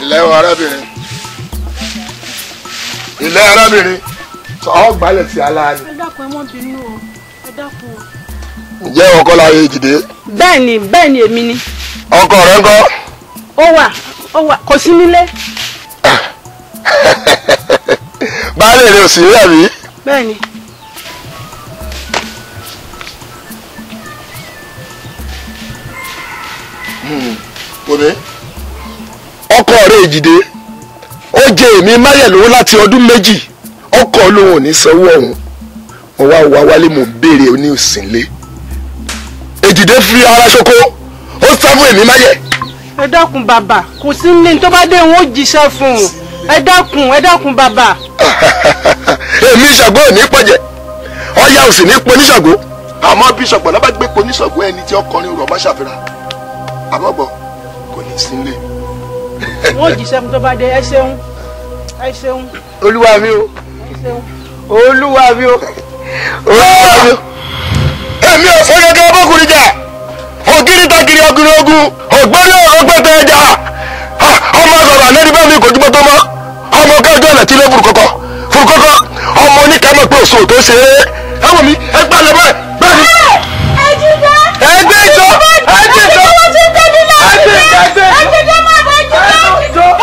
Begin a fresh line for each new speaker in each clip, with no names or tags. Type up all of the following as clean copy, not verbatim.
Ilẹ̀ o arábìnrin, ilẹ̀ arábìnrin, ọ gbalẹ̀ tí aláàánú.
Ẹ dákun, ẹ mọ́ bínú o, ẹ dákun o.
Ǹjẹ́ ọkọ láyé Èjìdé?
Bẹ́ẹ̀ni, bẹ́ẹ̀ni èmi ni.
Ọkọ rẹ ńkọ́?
Ó wà, ó wà, kò sí nílé.
Baálé rẹ ò sí rí àbí?
Bẹ́ẹ̀ni.
Omi, ọkọ rẹ Èjìdé, ó jẹ èmi Máyẹ̀ lówó láti ọdún méjì, ọkọ lòun ò ní sanwó ọ̀hún. Mo wá wá wálé, mo béèrè oní òsínlé. Èjìdé fi ara ṣoko, ó sá fún èmi Máyẹ̀.
Ẹ dákun bàbá, kò sí ní tó bá dé wọn ó jíṣẹ́ fún un. Ẹ dákun, ẹ dákun bàbá.
Èmi Ṣàngó ò ní pọ̀jẹ̀, Ọya ò sì ní pọ̀ níṣàngó. Àmọ́ bí Ṣọ̀pọ̀nà bá gbé pọ̀ níṣàngó, ẹni tí ọkùnrin rọ̀ bá ṣàfihàn. Àmọ́ gbọ́, kò ní sí nílé.
Wọ́n jíṣẹ́ fún tó bá dé. Ẹ ṣeun, ẹ ṣeun.
Olúwa mi o, olúwa mi o, olúwa mi o. Èmi ò fọ́ gẹ́gẹ́ bọ́kùnrin jà, ògiri takiri ọkùnrin ogun, ògbóni ọgbẹ́tẹ̀ ẹja. Ọmọ sọ̀rọ̀ àlẹ́rí bá mi kò jùmọ̀ tó mọ́. Ọmọ kájọ ọ̀nà tí ilé furukọ́kọ́ furukọ́kọ́, ọmọ oníkàmọ́ pé òṣù tó ṣe é. Ẹ wò mí, ẹ gbà lọ báyìí bẹ́ẹ̀ ni. Ẹgbẹ́ ìjọ, ẹgbẹ́ ìjọ, ẹgbẹ́ ìjọ.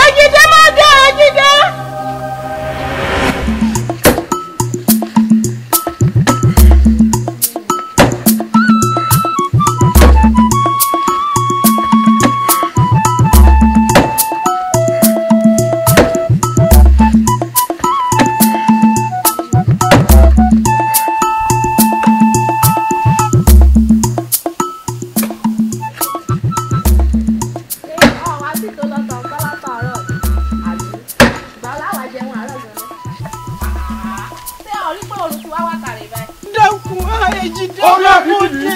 Èjìdé máa dé, Èjìdé. Èjìdé
Orí
bàbá
àbí
òde.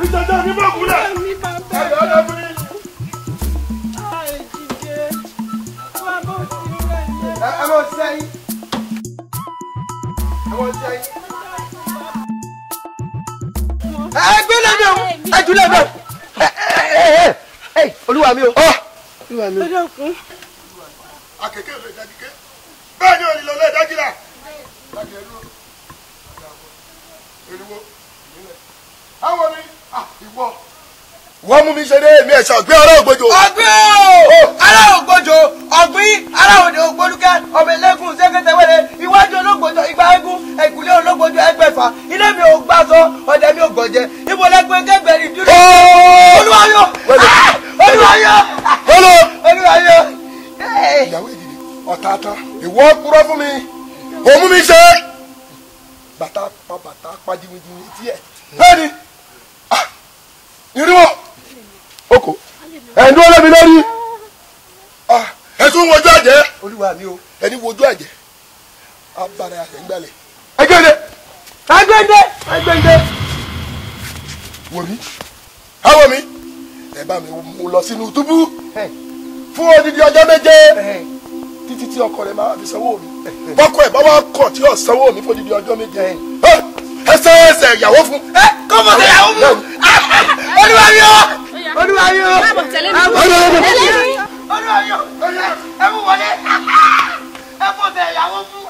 Ìjọba mi bọ̀ kúlẹ̀.
Mi bàbá.
Ẹ̀dá ọ̀dà fún mi.
Èjìdé bàbá òde rẹ̀ ní.
Ẹ mọ̀ sẹ́yìn. Ẹ mọ̀ sẹ́yìn. Ẹ gbé lẹ́nu ẹ jù lẹ́nu. Ẹ olúwa mi o. Olúwa mi o.
Ẹ dákun.
Akeke lè dájíké. Bẹ́ẹ̀ ni òní lọ lè dájílà. Dájí ẹ dúró. Eriwo. Àwọn mi, ìwọ. Wọ́n mú mi ṣeré èmi ẹ̀ṣọ́ gbé ọ̀rọ̀ ògbójò.
Ọ̀gbìn o! Ará ògbójò, ọ̀gbìn, ará òde ògbólúkẹ́, ọmọ ẹlẹ́gùn ṣẹ́kẹ́tẹ̀wẹ́rẹ́, iwájú ológbòjò, igba eégún, ẹ̀kúlé ológbòjò ẹgbẹ̀fà, ilé mi ò gbàsọ, ọ̀dẹ mi ò gbọ̀jẹ, ibo lẹ́gbẹ́ kẹgbẹ̀rì dúró. Olúwayọ̀! Olúwayọ̀! Olúwayọ̀!
Ìyàwó ìdìdì, ọ̀tá tán. Ìwọ kúrọ́ fún mi. Ò mú mi ṣe. Bàtà pa bàtà pa jìnnìjìnnì etí ẹ̀. Bẹ́ẹ̀ni, irúwọ̀, oko, ẹ̀ ń dúró lẹ́mi lórí. Ẹ tún wojú àjẹ́.
Olúwa mi o.
Ẹni wojú àjẹ́. Abara ẹ̀ ń gbalẹ̀. Ẹgbẹ́ndé.
Ẹgbẹ́ndé. Ẹgbẹ́ndé.
Wò mí. Àwọn mi. Ẹ bá mi mú lọ sínú túbú. Fún odidi ọjọ́ méje. Títí tí ọkọ rẹ̀ máa fi sanwó mi. Bọ́kọ ẹ̀ bá wá kọ̀ tí ò sanwó mi fún odidi ọjọ́ méje. Ẹ sẹ́ẹ̀sẹ̀ ìyàwó fún.
Ẹ kọ́ mọ̀ sí ìyàwó fún. Olúwa mi o. Olúwa mi o. Olúwa mi o. Ẹ mú wọlé. Ẹ fọ́ sẹ̀ ìyàwó fún.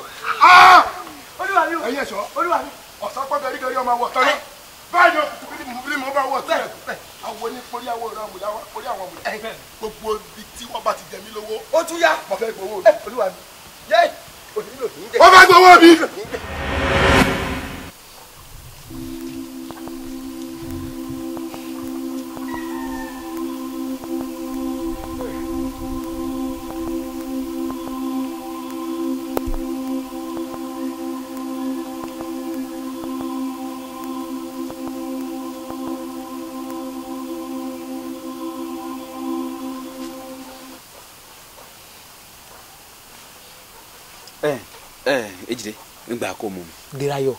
Olúwa mi o.
Ẹ̀yin ẹ̀ṣọ́.
Olúwa mi.
Ọ̀sán pọ̀ gẹ̀rígẹ̀rí ọmọ àwọ̀ tán náà. Báyìí ni òkùnkùn ní mo bá wọ̀ tẹ́lẹ̀. Àwọn oníporí àwọn ọ̀rọ̀ àmùlá orí àwọn àmùlá. Gbogbo ibi tí wọ́n bá ti jẹ mí lówó.
Ó tún yá.
Mo fẹ́ gbowó mi.
Olúwa mi. Yé! Òní lò ní jẹ.
Mo fẹ́ gbowó mi.
Ejide ngbà kó mu mi.
Dérayọ̀,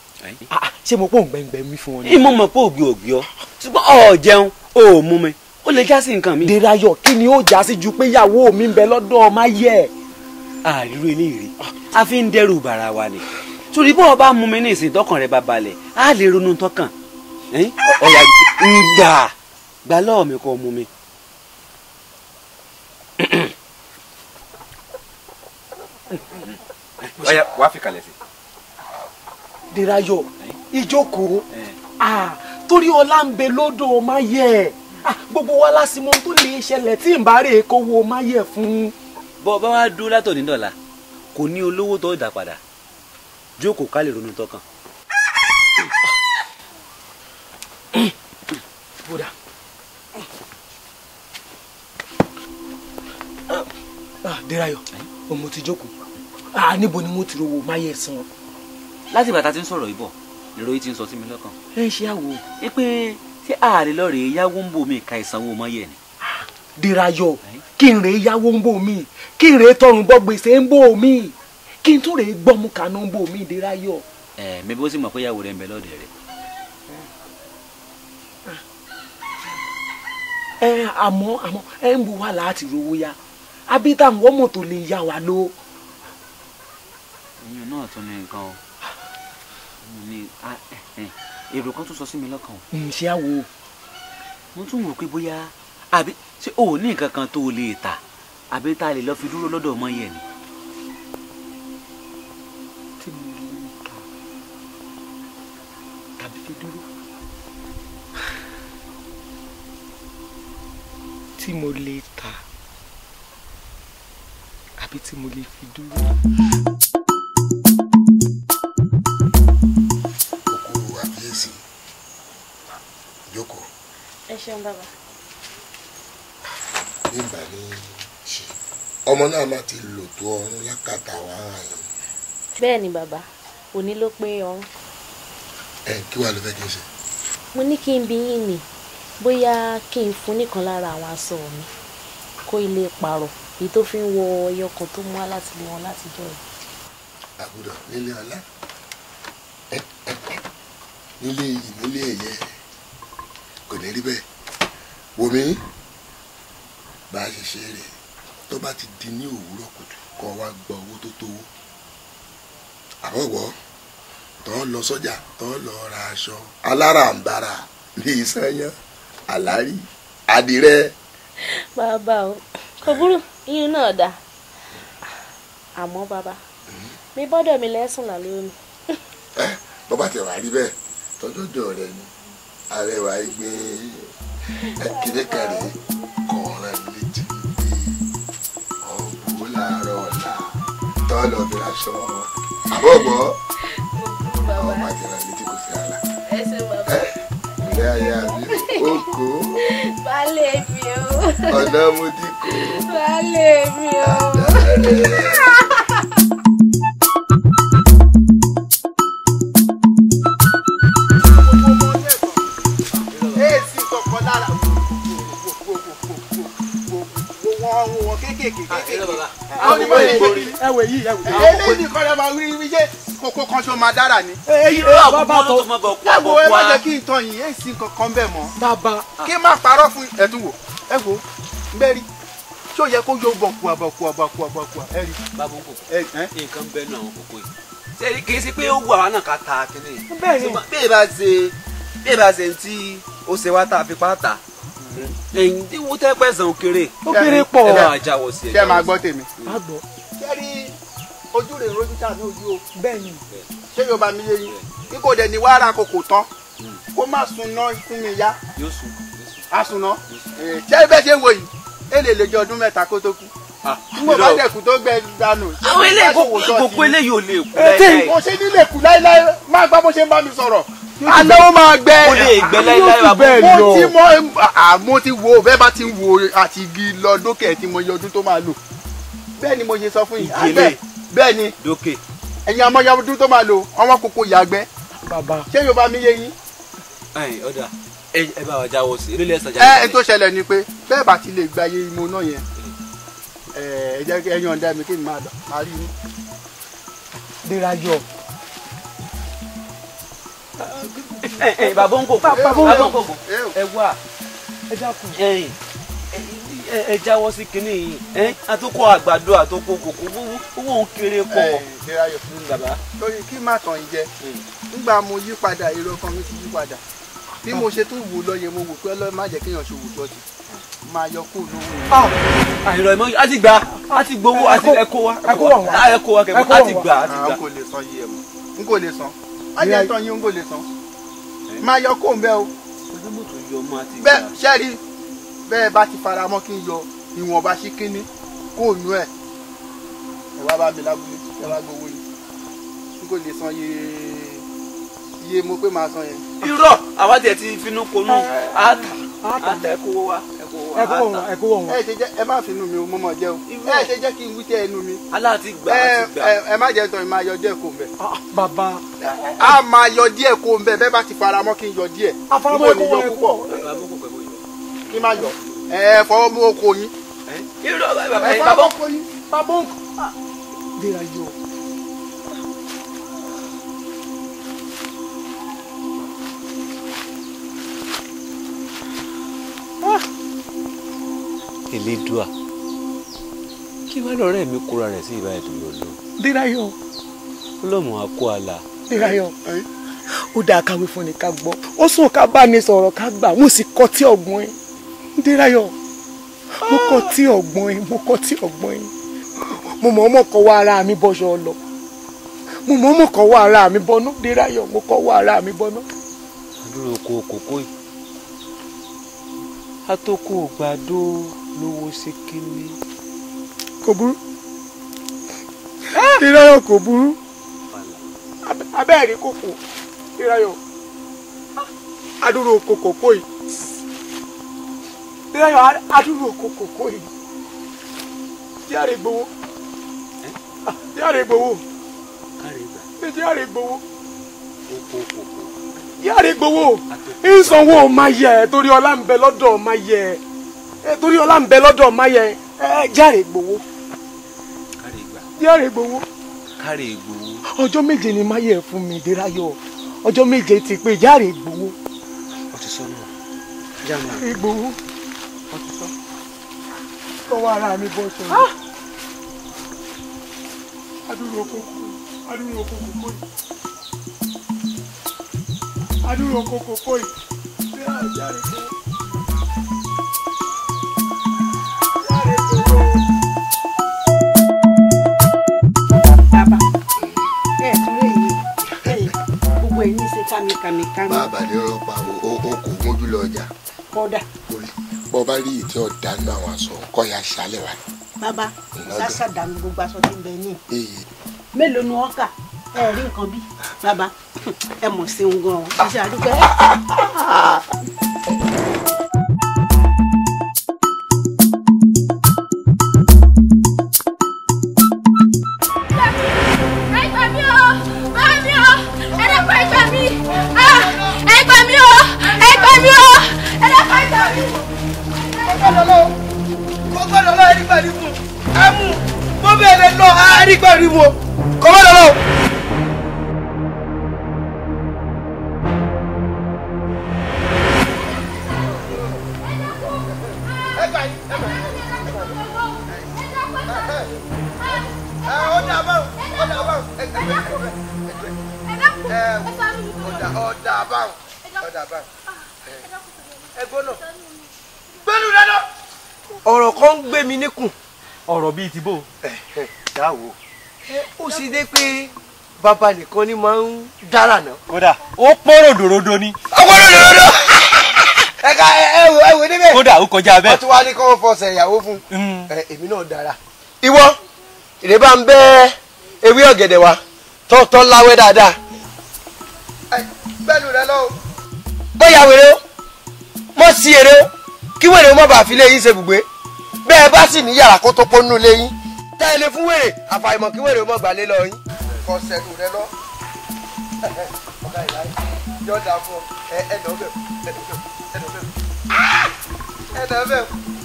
ṣé mo pọ̀ ngbẹ̀ngbẹ̀ mi fún ọ ni.
Ìmọ̀ mọ̀ pé ògbé ògbé ọ ṣùgbọ́n ọ̀ jẹun ò mú mi ó lè já sí nǹkan mi.
Dérayọ̀, kí ni ó já sí ju pé ìyàwó mi ń bẹ lọ́dọ̀ ọmọ ayé ẹ̀.
Àìrú eléyìí a fi ń dẹ́rù bàrà wa ni torí bó o bá mú mi ní ìsìn tọkàn rẹ bá balẹ̀ á lè ronú tọkàn ọ̀yà gbà gbà lọ́ọ̀ mi kò mú mi. Ọ̀yà wàá fi kalẹ̀ sí.
Dérayọ̀, ìjókòó torí ọlá ń bẹ lọ́dọ̀ ọmọ ayé ẹ̀ gbogbo wa lásìmọ́ tó lè ṣẹlẹ̀ tí ń bá rè é kówó ọmọ ayé ẹ̀ fún.
Bọ́ ọ bá wá dúró látọ̀ ní dọ̀la kò ní olówó tó dà padà jókòó ká lè ronú tọkàn.
Bódà Dérayọ̀, ọmọ ti jókòó níbo ni mo ti rówó máyẹ̀ san.
Láti ìgbà tá a ti ń sọ̀rọ̀ yìí bọ̀ lèrò yìí ti ń sọ sí mi lọ́kàn.
Ẹ ṣe àwò.
Ẹ pé ṣé ààrẹ lọ́ọ̀rẹ́ yáwó ń bò mí ka ìsanwó mọ́yẹ̀ ni.
Dérayọ̀, kí n rèé yáwó ń bò mí, kí n rèé tọrùn bọ́ gbèsè ń bò mí, kí n tún rèé gbọ́mú kaná ń bò mí, Dérayọ̀.
Ẹ mi bó sì mọ̀ pé ìyàwó rẹ̀ ń bẹ lọ́dẹ̀ rẹ̀.
Ẹ àmọ́ àmọ́ ẹ ń bu wá láti rówó ya àbí táwọn ọmọ tó lè yá wa ló.
Ìyẹn náà tún ní nǹkan o ní èrò kan tún sọ sí mi lọ́kàn o.
Ṣé àwò.
Mo tún wò pé bóyá àbí ṣé o ò ní nǹkan kan tó o lè tà àbí tá a lè lọ fi dúró lọ́dọ̀ ọmọ yẹn ni.
Tí mo lè tà tàbí fi dúró. Tí mo lè tà àbí tí mo lè fi dúró.
Okú àkíyèsí jókòó.
Ẹ ṣeun bàbá.
Nígbà ní ṣe ọmọ náà má ti lò tó ọrùn lákàtà wá yìí.
Bẹ́ẹ̀ ni bàbá, òní ló pé ọrùn.
Ẹ kí wàá ló fẹ́ kí n ṣe.
Mo ní kí n bi yín ni bóyá kí n fún nìkan lára àwọn aṣọ mi kó ilé pààrọ̀ èyí tó fi ń wọ ẹyọ kan tó mú wá láti lé wọn látijọ́ yìí.
Àgùdọ̀ nílé ọlá. Nílé yìí nílé ẹ̀yẹ kò ní rí bẹ́ẹ̀. Wò mí bá a ṣe ṣe rè tó bá ti di ní òwúrọ̀ kùtù kó wá gba owó tó tówó. Àbọ̀wọ̀ tó lọ sọ́jà tó lọ ra aṣọ aláràǹbarà bíi sányán àlárí àdìrẹ.
Bàbá o kò burú iyún náà dà àmọ́ bàbá mi bọ́dọ̀ mi lẹ́sùn lálẹ́ òní.
Bọ́bá tẹ̀ wá rí bẹ́ẹ̀ tọ́jọ́jọ́ rẹ ni arẹwà ìgbín kìnìkàrè kọ̀ọ̀ràn létí pé ọ̀bùn láàárọ̀ ọ̀la tọ́lọ̀ fi aṣọ àbọ̀bọ̀ ọmọ àti ẹ̀rọ létí kò sí àlà.
Ẹ ṣe bàbá.
Ilé ayé mi oko.
Baálé mi o.
Ọ̀nà mo ti kó.
Baálé mi o.
Eléyìí kọ́ ló máa rí rí ṣé kókó kan ṣó máa dára ni.
Bàbá tó
ẹ wo ẹ má jẹ́ kí n tán yìí èsì kankan bẹ́ẹ̀ mọ́.
Bàbá
kí n má parọ́ fún ẹ tún wò ẹ wò bẹ́ẹ̀ rí ṣó yẹ kó yọ bọ̀kùà bọ̀kùà bọ̀kùà bọ̀kùà ẹ rí.
Bàbá òkò nǹkan bẹ́ẹ̀ náà àwọn kókó yìí ṣé kì í ṣe pé ó wù àwa náà ká ta kínní. Bẹ́ẹ̀ bá ṣe bẹ́ẹ̀ bá ṣe tí ó ṣe wá tá a fi pa ta ẹ̀yìn tí wọ́n tẹ́ pẹ̀sán ó kéré.
Ó kéré pọ̀.
Ẹ máa jáwọ́ sí ẹ.
Ṣé ẹ máa gbọ́ tèmi.
Má gbọ́.
Ṣé rí ojú rẹ̀ rojú tà ní ojú o.
Bẹ́ẹ̀ni.
Ṣé yóò bá mi yé yín? Bí kò dẹ̀ ní wàrà kòkò tán kó má sunná fún mi yá.
Yóò sùn.
A sunná. Ṣé bẹ́ẹ̀ ṣe ń wo yìí? Èlé lè jẹ ọdún mẹ́ta kó tó kú. N kò bá dẹ̀kú tó gbẹ dànù.
Àwọn eléyìí kòkó eléyìí ò lè kú láéláé.
Mo ṣe nílé kú láéláé má gbọ́ bó ṣe ń bá mi sọ̀rọ̀. Alẹ́ ó máa gbẹ.
Ó lè gbẹ láéláé bàbá.
Mo ti mọ mo ti wo bẹ́ẹ̀ bá ti wo àti igi lọ dókè tí mo yẹ ọdún tó máa lò. Bẹ́ẹ̀ ni mo ṣe sọ fún yín.
Ìdílé.
Bẹ́ẹ̀ ni.
Dókè.
Ẹ̀yin àmọ́ ya ọdún tó máa lò ọmọ kòkó yàgbẹ́.
Bàbá.
Ṣé yóò bá mi yé yín?
Ẹ̀yin ọ̀dà ẹ bá wa jáwọ́ sí ilé ẹ̀sán jáwọ́.
Ẹ tó ṣẹlẹ̀ ni pé bẹ́ẹ̀ bá ti lè gba iye ìmọ̀ náà yẹn ẹ jẹ́ ẹ yọ̀ǹda mi kí n máa lọ máa rí yín.
Dérayọ̀.
Ẹ bàbá ń kòkó bàbá ń kòkó ẹ wá
ẹ dákun.
Ẹ jáwọ́ sí kinní yìí àtòkọ àgbàdo àtòkọ kòkó owó ń kéré pọ̀.
Dérayọ̀
bàbá.
Lórí kí má tàn yín jẹ nígbà mo yí padà èrò ọkàn mi ti yí padà bí mo ṣe tún wò lọ́yẹ̀ mo wò pé Ọlọ́run má jẹ́ kéèyàn ṣòwò ṣọ́ọ̀ṣì máa yọ kó lówó.
Àìrọ̀ ìmọ̀ a ti gbà a ti gbowó a ti ẹ̀kọ́ wa ẹ̀kọ́ wa kẹ̀kọ́ a ti gbà a ti gbà.
N kò lè san iye mọ́ n kò lè san má jẹ́ tán yín n kò lè san máa yọ kó ń bẹ́ o. Bẹ́ẹ̀ ṣẹ́rí bẹ́ẹ̀ bá ti fara mọ́ kí n yọ ìwọ̀nba sí kínní kó nú ẹ̀ ẹ wá bá mi lábúlé ẹ wá gbowó yìí n kò lè san iye mo pé máa san yẹn.
Irọ́ àwa tiẹ̀ ti finú konú àtà àtà ẹ kó wa
ẹ kó wọn.
Ẹ ṣe jẹ́ ẹ má finú mi o mo mọ̀ jẹ́ o ẹ ṣe jẹ́ kí n wí tẹ́ ẹnu mi.
Aláàtì gbà á ti gbà.
Ẹ má jẹ́ tán ẹ máa yọ díẹ̀ kó ń bẹ̀.
Bàbá.
A máa yọ díẹ̀ kó ń bẹ̀ bẹ́ẹ̀ bá ti fara mọ́ kí n yọ díẹ̀.
Àfaramọ́ ẹ kó wọn ẹ kó.
Kí má yọ ẹ fọwọ́ mú oko yín.
Irọ́ bàbá bàbá
bàbá ń Dérayọ̀.
Elédùà kí wàá lọ́rẹ́ mi kóra rẹ̀ sí ìbáyìí tó lọ lọ.
Dérayọ̀.
Ọlọ́mọ akó àlà.
Dérayọ̀ ó dáa káwé fún ni ká gbọ́ ó sùn ká bá ní sọ̀rọ̀ ká gbà mo sì kọ́ tí ọ̀gbọ́n ẹ̀ Dérayọ̀ mo kọ́ tí ọ̀gbọ́n ẹ̀ mo kọ́ tí ọ̀gbọ́n ẹ̀ mo mọ̀ ọmọ kọ́ wá ara mi bọ́ṣọ lọ mo mọ̀ ọmọ kọ́ wá ara mi bọ́nú Dérayọ̀ mo kọ́ wá ara mi bọ́nú.
Àdúrà oko kòkó yìí atoko gbàdó lówó sí kínní.
Kò burú Dérayọ̀ kò burú abẹ́ẹ̀rí kòkó Dérayọ̀ adúrò oko kòkó yìí Dérayọ̀ adúrò oko kòkó yìí járe gbowó járe gbowó járe gbowó járe gbowó ìsanwó máa yẹ torí ọlá ń bẹ lọ́dọ̀ máa yẹ torí ọlá ń bẹ lọ́dọ̀ máa yẹ járe gbowó járe gbowó ọjọ́ méje ni máa yẹ fún mi Dérayọ̀ Ọjọ́ 7 ti pé járe gbowó.
Ó ti sọ náà. Járe
gbowó. Ó ti sọ. Tọwọ́ ara mi bọ́ sọ̀rọ̀. Adúrú oko adúrú oko kòkó yìí. Adúrú oko kòkó yìí. Járe gbowó. Járe gbowó.
Bàbá ẹ tún lè yí gbogbo ẹ ní í ṣe kàmìkàmìkàmì.
Bàbá ní ọlọ́pàá o kò mójú lọ ọjà.
Kódà.
Bọ́ bá rí ìtí ọ̀dà nínú àwọn aṣọ kọ́ ya ṣálẹ̀ wa.
Bàbá sásà dànù gbogbo aṣọ tí ń bẹ ní. Mélòó ni wọ́n kà ẹ rí nǹkan bí bàbá ẹ mọ̀ sí ń gan-an ẹ ṣe àdúgbò.
Ọ̀rọ̀ kan ń gbé mi níkùn.
Ọ̀rọ̀ bíi ti bò.
Dáwò ó sì dé pé bàbá nìkan ni máa ń dára náà.
Kódà ó pọ́n ròdòròdò ni.
Ó pọ́n ròdòròdò. Ẹ̀ka ẹ wò ẹ wò níbẹ̀.
Kódà ó kọjá bẹ́ẹ̀.
Wọ́n tún wá ní kó fọṣẹ ìyàwó fún un. Èmi náà dára. Ìwọ ìrè bá ń bẹ́ ewé ọ̀gẹ̀dẹ̀ wa tọ́tọ́ láwẹ́ dáadáa. Gbẹ́nu rẹ lọ́wọ́. Bóyá wèrè o, mọ̀ sí èrè o, kí wèrè o má bàa fi lé yín ṣe bùgbé. Bẹ́ẹ̀ bá sì ní yàrá kó tó pọ́nú lé yín. Tá ẹ lè fún wèrè àfàìmọ̀ kí wèrè o má gbà lé lọ yín. Kọ sẹ́nu rẹ lọ. Ọ̀gá ìlà yóò dáa fún ọ. Ẹ ẹ nà bẹ̀ ẹ nà bẹ̀ ẹ nà bẹ̀ ẹ nà bẹ̀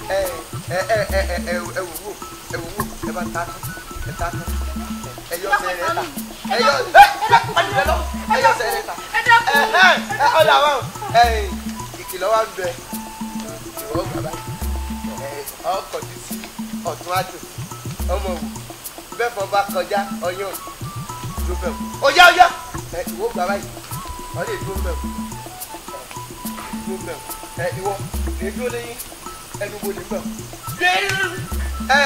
ẹ ẹ ẹ ẹ ẹ ẹ wò wò ẹ wò wò ẹ bá ta tán ẹ ta tán ẹ yọ sẹ rẹ ta ẹ yọ ẹ ẹ lọ ẹ yọ sẹ rẹ ta ẹ ẹ ọ̀dà wa ẹ ìkìlọ̀ wa ń bẹ ìwọ bàbá ẹ ọkọ̀ ti sí ọ̀tún àjò ọmọ wò bẹ́ẹ̀ fọ bá kọjá ọyàn ló bẹ̀ wò ọyá ọyá ẹ ìwọ bàbá yìí ọ lè dúró bẹ̀ wò ẹ dúró bẹ̀ wò ẹ ìwọ lè dúró lẹ́yìn ẹnu wo lè bẹ̀ wò. Ẹ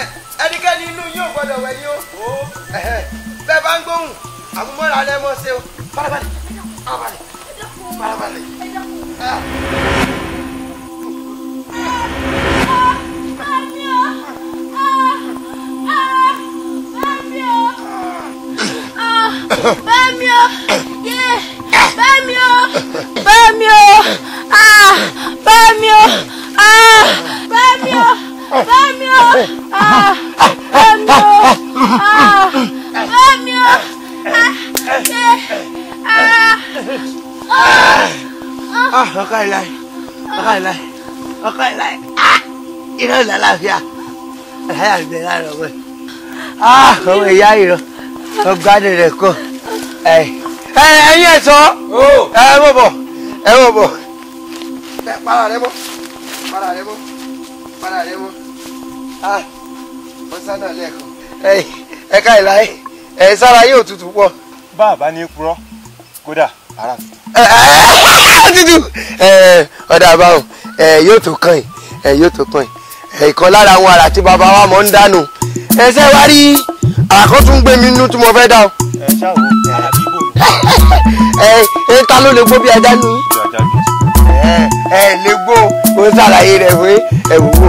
ẹnikẹ́ni inú yóò gbọ́dọ̀ wẹ̀ yín o bẹ́ẹ̀ bá ń gbóhùn àmúmọ́ra rẹ mọ́ ṣe o farabalẹ̀ farabalẹ̀ farabalẹ̀.
Bẹ́ẹ̀mi o, yé, bẹ́ẹ̀mi o, bẹ́ẹ̀mi o, ah, bẹ́ẹ̀mi o, ah, bẹ́ẹ̀mi o, bẹ́ẹ̀mi o, ah, bẹ́ẹ̀mi o, ah, bẹ́ẹ̀mi o, ah, yé, ah, ah.
Ah, ọkọ ìlà, ọkọ ìlà, ọkọ ìlà, ah, iná ìlà láàfíà, àlàyé àgbẹ̀ láàrọ̀ ọ̀gbẹ́. Ah, ọmọ ìyá ìrọ̀, ọgbádùn rẹ̀ kọ́. Ẹ̀yin ẹ̀ sọ, ẹ mọ̀ bọ̀, ẹ mọ̀ bọ̀. Para rẹ mọ́, para rẹ mọ́, para rẹ mọ́. Ah, wọ́n sá náà lẹ́ẹ̀kan. Ẹ ká ìlà ẹ sára yóò tutù pọ̀.
Bàbá ní purọ́, kódà ara tutù.
Tutù. Ọ̀dà àbáwọ̀ yóò tó kàn yìí, yóò tó kàn yìí. Ìkan lára àwọn àrà tí bàbá wa mọ̀ ń dànù. Ẹsẹ̀ wá rí àrà kan tún gbé mi nínú tí mo fẹ́ dá o.
Ẹ ṣáà wo àrà bíbò mi.
Ẹ ta ló lè gbó bí ajá nù yín? Ẹ lè gbó o ṣàlàyé rẹ̀ fún ẹ wò wò.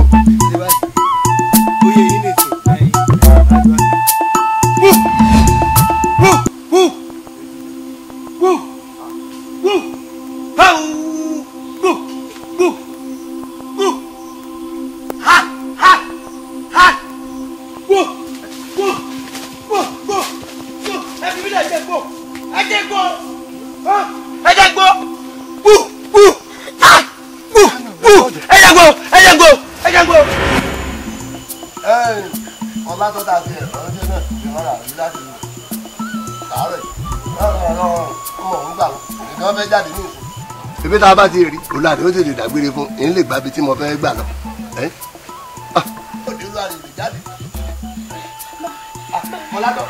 Ọlá tó ta sí ẹ̀rọ ọjọ́ náà ìrọ̀rà rí láti àárẹ̀ ọmọ òun gbà wọ́n fẹ́ jáde ní ìsìn. Ibi tá a bá ti rí olùwàdí ó ti lè dágbére fún un lè gbàbí tí mo fẹ́ gbà lọ. Olùwàdí lè jáde. Mọ́ládọ̀.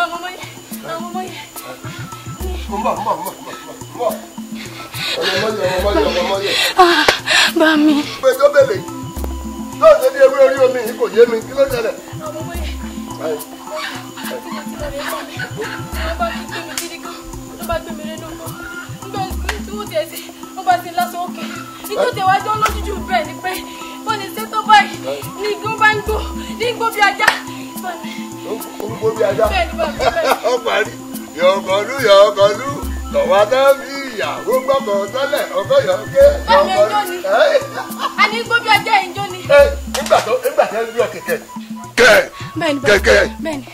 Àwọn ọmọ yẹn, àwọn ọmọ yẹn.
Mo ń bọ̀, mo ń bọ̀, mo ń bọ̀. Ọmọ yẹn.
Bá mi.
Pé tó bèlè yìí, tó ṣe bí ewé orí omi yìí kò yé mi, kí ló ṣẹlẹ̀?
Àwọn ọmọ yẹn. Wọ́n bá ti gbé mi gidi gan, ló bá gbé mi lẹ́nu gbọ́. Nígbà tí wọ́n ti ẹ̀ sí, wọ́n bá ti lásán òkè. Nítorí wàá jọ lójújú bẹ́ẹ̀ ni pé wọ́n ní ṣe tó báyìí ní igbó bá ń gbó ní igbó bí ajá.
Ń gbó bí ajá. Ó parí. Yọ̀ọ̀kọ̀lú yọ̀ọ̀kọ̀lú tọ̀wá tán bí ìyàwó gbọ́kọ̀ tẹ́lẹ̀ ọkọ̀ yọ̀ọ̀ké.
Bámi ẹjọ́ ni. A ní igbó bí ajá ìjọ ni.
Nígbà tó nígbà tó ń gbé ọ kẹ̀kẹ́ kẹ̀ kẹ̀kẹ́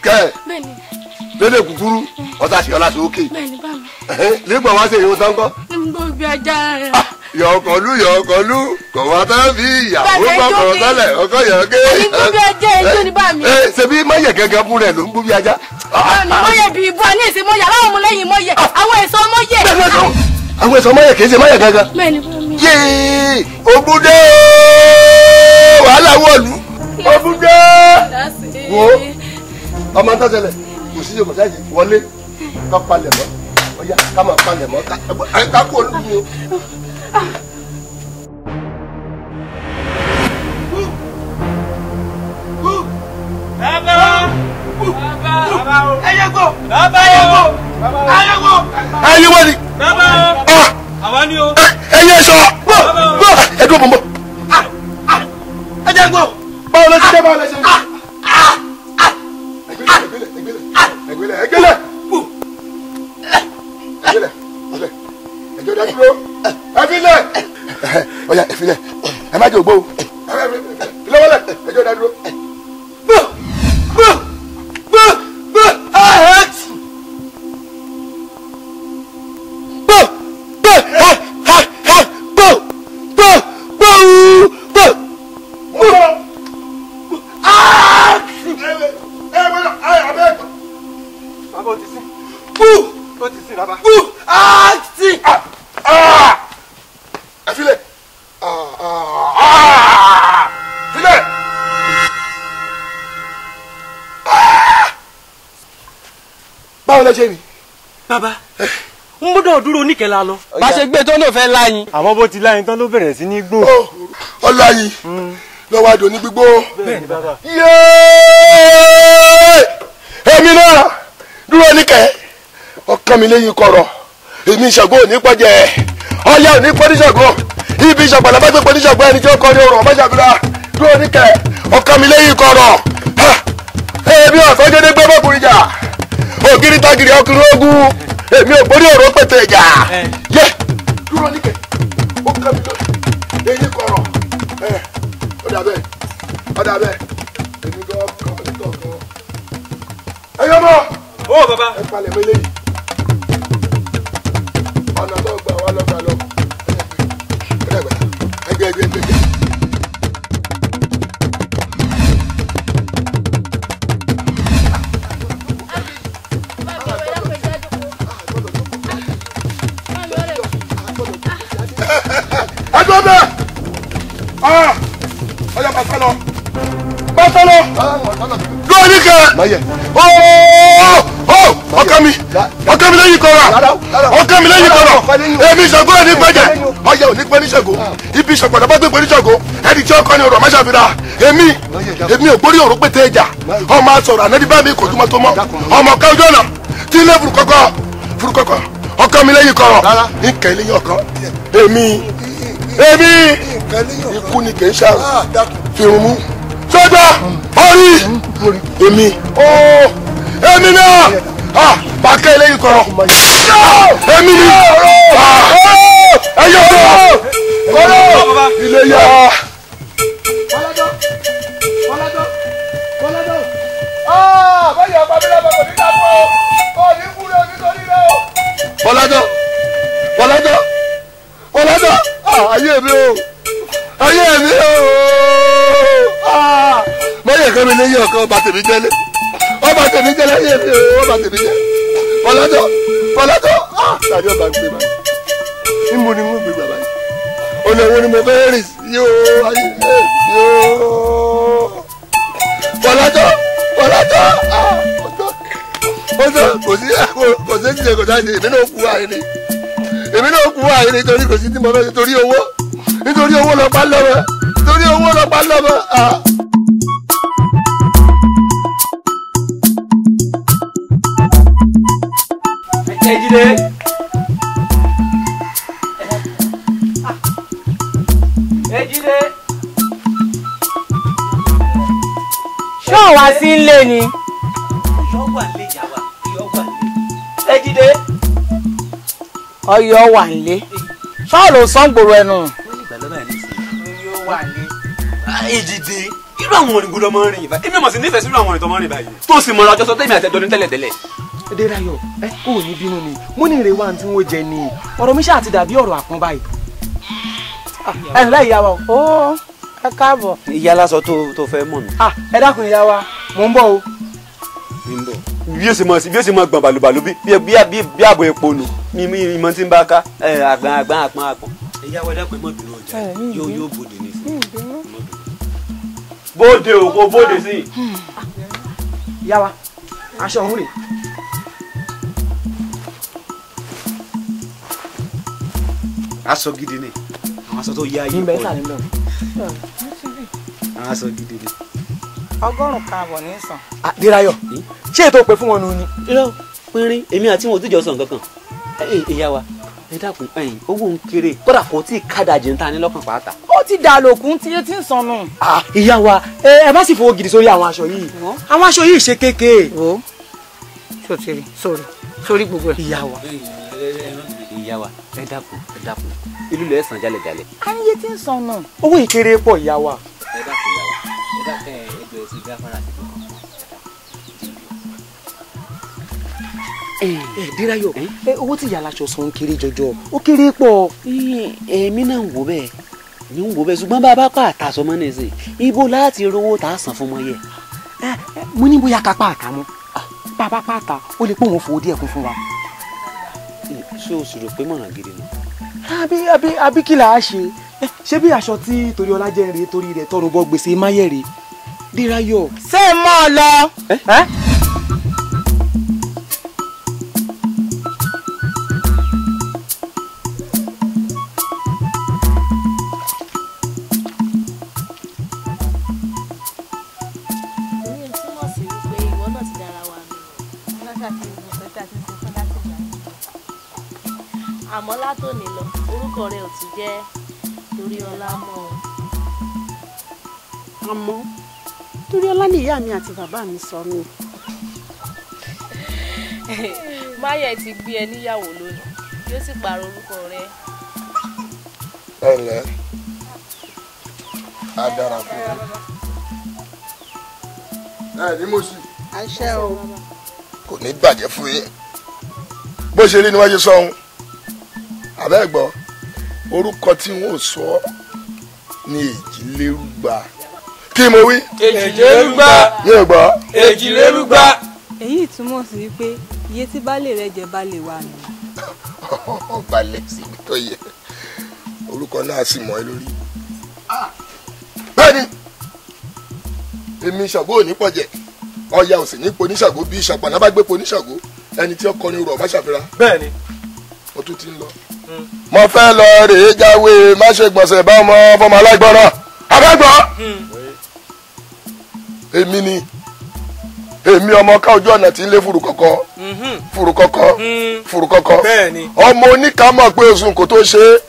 kẹ̀ lédè kúkúrú ọ̀tá sí ọlá sókè. Nígbà wá sí èyí ó tán kọ́.
Ń gbó bí ajá rẹ̀.
Yọ̀ọ̀kọ̀lú yọ̀ọ̀kọ̀lú kọ̀wá tán bí ìyàwó gbọ́kọ̀ tẹ́lẹ̀ ọkọ̀ yọ̀ọ̀ké.
A ní igbó bí ajá ìjọ ni bá mi.
Ṣebí mọ̀yẹ̀ gẹ́gẹ́ fún rẹ̀ ló ń gbó bí ajá.
Mọ̀yẹ̀ bí ibú àní èsì mọ̀yẹ̀ aláwọ̀ ọmọlẹ́yìn mọ̀yẹ̀ àwọn èso mọ̀yẹ̀.
Àwọn èso mọ̀yẹ̀ kì í ṣe mọ̀yẹ̀ gángan.
Bẹ́ẹ̀ni bá mi.
Yéé Ògúndé wàhálà wọ̀lú Ògúndé. Wo ọmọ tó ṣẹlẹ̀ kò sí kò sáyé wọlé ká palẹ̀ mọ́ ọ̀yá ká máa palẹ̀ mọ́ ká kú olúmi o.
Ẹyẹgbó! Ẹyẹgbó! Ẹyẹgbó!
Ẹyẹ wọ́n ni.
Bàbá o! Àwa ni o.
Ẹyẹ sọ! Bọ́ ẹdún bọ̀ bọ̀.
Ẹyẹgbó!
Báwo ló ti dé báwo ló ṣe ń bọ̀? Ẹgbẹ́lẹ̀ ẹgbẹ́lẹ̀ ẹgbẹ́lẹ̀ ẹgbẹ́lẹ̀ ẹgbẹ́lẹ̀ ẹjọ́ dájú o. Ẹfilẹ̀ ọ̀yà ẹfilẹ̀ ẹ má jẹ́ ògbó o. Ẹfilẹ̀ ẹjọ́ dájú o.
Bàbá ń gbọ́dọ̀ dúró oníkẹ́lá lọ.
Bá ṣe gbé tó náà fẹ́ láyìn.
Àmọ́ bó ti láyìn tán ló bẹ̀rẹ̀ sí ní gbó.
Ọláyìn lọ́wọ́ àdó ní gbígbó.
Bẹ́ẹ̀ni bàbá.
Yéé èmi náà dúró oníkẹ́ ọkàn mi lẹ́yìn kọ̀rọ̀ èmi Ṣàngó ò ní pọ́jẹ́ ọ̀yá ò ní pọ́ ní Ṣàngó ibi ìṣàgbọ̀nà bá gbé pọ́ ní Ṣàngó ẹni tí ó kọ́ ní ọ̀rọ̀ ọmọ ṣàbíra dúró oníkẹ́ ọkàn mi lẹ́yìn kọ̀rọ̀ èmi ọ̀fẹ́ gédégbé bọ́kùnrin jà ògiri tagiri ọkùnrin ogun èmi ò borí ọ̀rọ̀ pété ìjà yẹ dúró níkẹ ó kàn mí lórí eyín kọ̀rọ̀ ẹ ó dà bẹ́ẹ̀ ó dà bẹ́ẹ̀ èmi gan kàn mí kọ̀ọ̀kan. Ẹ yọ mọ
ó bàbá
ẹ palẹ̀ mọ́ eléyìí ọ̀nà tó gbà wá lọ́gbà lọ ó dàgbà ẹgbẹ́ ẹgbẹ́ ẹgbẹ́. Ọjà máa sálọ máa sálọ lórí níkẹ ọkọ mi ọkọ mi lẹ́yìn kọrọ ọkọ mi lẹ́yìn kọrọ èmi Ṣàngó ò ní gbẹjẹ ọyẹ ò ní pẹ ní Ṣàngó ibi ìṣàgbọ̀dọ̀ bá gbé pẹ ní Ṣàngó ẹni tí ọkọ ni ọ̀rọ̀ máṣàfihàn èmi èmi ò gbórí ọ̀rọ̀ pété ẹja ọmọ asọ̀rọ̀ ànádìí bá mi kò túmọ̀ tó mọ́ ọmọ ká ojú ọ̀nà tí ilé furukọ́kọ́ furukọ́kọ́ ọkọ mi lẹ́yìn kọrọ nkẹ́ lẹ́yìn ọkọ èmi èmi ikú ni kì í ṣàrùn fìrùn mú sọgbà orí èmi èmi náà bàkẹ́ lẹ́yìn kọrọ èmi ni ẹyọ kọrọ ilé yá. Bọ́lájọ́ Bọ́lájọ́ Bọ́lájọ́ ayé mi o ayé mi o mọ̀yẹ̀ kan mi lẹ́yìn ọ̀kan ọba tèmi jẹ́lé ọba tèmi jẹ́lé ayé mi o ọba tèmi jẹ́ Bọ́lájọ́ Bọ́lájọ́. Tàbí ọba ń gbé báyìí. Níbo ni wọ́n gbé bàbá yìí? Ọ̀nà wo ni mo fẹ́ rìn sí o? Ayé sí o. Fọlájọ́ Fọlájọ́ ọ̀tọ̀ kò sí kò sí ṣe kò sáà ṣe èmi náà kú àyè ni. Èmi náà kú àyè ni torí kò sí tí mo fẹ́ ṣe torí owó. Nítorí owó lọ pa lọ́mọ. Nítorí owó lọ pa lọ́mọ.
Ejide. Ejide.
Ṣé ò wá sí ilé ni?
Ọ̀yọ́ wà nílé ìyá wa, Ọ̀yọ́ wà nílé. Ejide.
Ọ̀yọ́ wà nílé. Ṣé ló sán gbòòrò ẹnu?
Ọ̀yọ́ wà nílé. Ejide, irú àwọn orin gbọ́dọ̀ máa ń rìn báyìí. Èmi ò mọ̀ sí nífẹ̀ẹ́ sí irú àwọn orin tó máa ń rìn báyìí. Tó sì mọ̀ra ọjọ́ sọ tẹ́mi àtẹ́jọ́ ní tẹ́lẹ̀tẹ́lẹ̀.
Dérayọ̀ ẹ kò ní bínú ni mo ní ìrè wa tí wọ́n jẹ ni ọ̀rọ̀ mi ṣáà ti dàbí ọ̀rọ̀ àpọ́n báyìí. Ẹ ǹlẹ́ ìyá wa o.
Ó ẹ káàbọ̀.
Ìyá lásọ tó fẹ́ mọ̀ mi.
Ẹ dákun ìyá wa mò ń bọ̀ o.
Mi ń bọ̀. Bí ó ṣe mọ gbọ̀n bàlùbàlù bí àbọ̀ epo nù mi ìmọ̀ tí ń bá ká àgbọn àgbọn àpọn àpọn. Ìyá wa dákun ẹ má bínú ọjà yóò bòde ní sí. Bóde o kò bóde sí.
Ìyá wa aṣọ òun rè.
Aṣọ gidi ni àwọn aṣọ tó yá yìí pọ̀ ni àwọn aṣọ gidi ni.
100 àbọ̀ ní sàn.
Dérayọ̀ ṣé ètò òpè fún wọn nù ni.
Irọ́ pínrín èmi àti wọn ò tíjọ sọ nǹkan kan. Ìyá wa ẹ dákun owó ń kéré kódà kò tí ì kádàjì ń ta ní lọ́kàn pàápàá.
Ó ti dà lòkùn tí ó ti ń sọnù.
Ìyá wa ẹ má sì fowó gidi sórí àwọn aṣọ yìí àwọn aṣọ yìí ṣe kéékèé.
Wo sotiri sórí sórí gbogbo ẹ.
Ìyá wa.
Ìyá wa ẹ dákun ẹ dákun ìlú lẹ sàn jálẹjálẹ.
Ayé tí ń sọnù.
Owó ìkéré pọ̀ ìyá wa.
Ẹ dákun ìyá wa ẹ dákun ẹ jọ ẹ sí gáfárà sí kankan.
Ẹ Dérayọ̀ ẹ owó tí ìyá aláṣọ san ń kéré jọjọ ó kéré pọ̀.
Èmi náà ń wò bẹ́ẹ̀ ní ń wò bẹ́ẹ̀ ṣùgbọ́n bá a bá pa àtàsọ mọ́ nìsín ibo láti rówó tá a san fún mọ́ yẹ.
Mo ní bóyá ká pa àtà mọ́ bá a bá pa àtà ó lè pé òun fowó díẹ̀ kún fún wa.
Ṣé o sì rò pé mọ̀ràn gidi ni.
Àbí kí là á ṣe ṣé bí aṣọ tí Toríọlá jẹ́ rèé torí rẹ̀ tọrùn bọ gbèsè máyẹ̀rẹ̀ Dérayọ̀.
Ṣé mọ́ ọ lọ.
Èyí ń túmọ̀ sí wípé ìwọ náà ti dára wa nù. Àmọ́ látòní lọ orúkọ rẹ ò tún jẹ́ Toríọlá mọ́ o.
Àmọ́ Toríọlá ni ìyá mi àti bàbá mi sọ mí.
Máyẹ̀ ti gbé ẹ níyàwó lónìí yóò sì pààrọ̀ orúkọ rẹ.
Ẹ ǹlẹ́ á dára fún mi. Ẹ ní mo sì.
Àṣẹ o.
Kò ní bàjẹ́ fún yín. Bó ṣe rí ni wọ́n ṣe sọ ohun. Àbẹ́ gbọ́ orúkọ tí wọ́n sọ ní Èjìlérúgba. Kí mo wí.
Èjìlérúgba.
Mi ò gbọ́.
Èjìlérúgba.
Èyí túmọ̀ sí wípé iye tí baálé rẹ jẹ baálé wa nù.
Balẹ̀ síbi tó yẹ orúkọ náà sì mọ́ ẹ lórí. Bẹ́ẹ̀ni èmi Ṣàngó ò ní pọ̀jẹ̀ Ọya ò sì ní po oníṣàngó bí Ṣàpàná bá gbé po oníṣàngó ẹni tí ó kọrin rọ̀ má ṣàfihàn.
Bẹ́ẹ̀ni.
Mo tún ti ń lọ. Mo fẹ́ lọ rèé jáwé má ṣe gbọ̀nsẹ̀ bá ọmọ fọmọ aláìgbọràn abẹ́gbọ́. Èmi ni èmi ọmọ ká ojú ọ̀nà tí ń lé fùrù kọ̀kọ́ fùrù kọ̀kọ́ fùrù kọ̀kọ́ ọmọ oníkà mọ̀ pé oṣù kò tó ṣe é.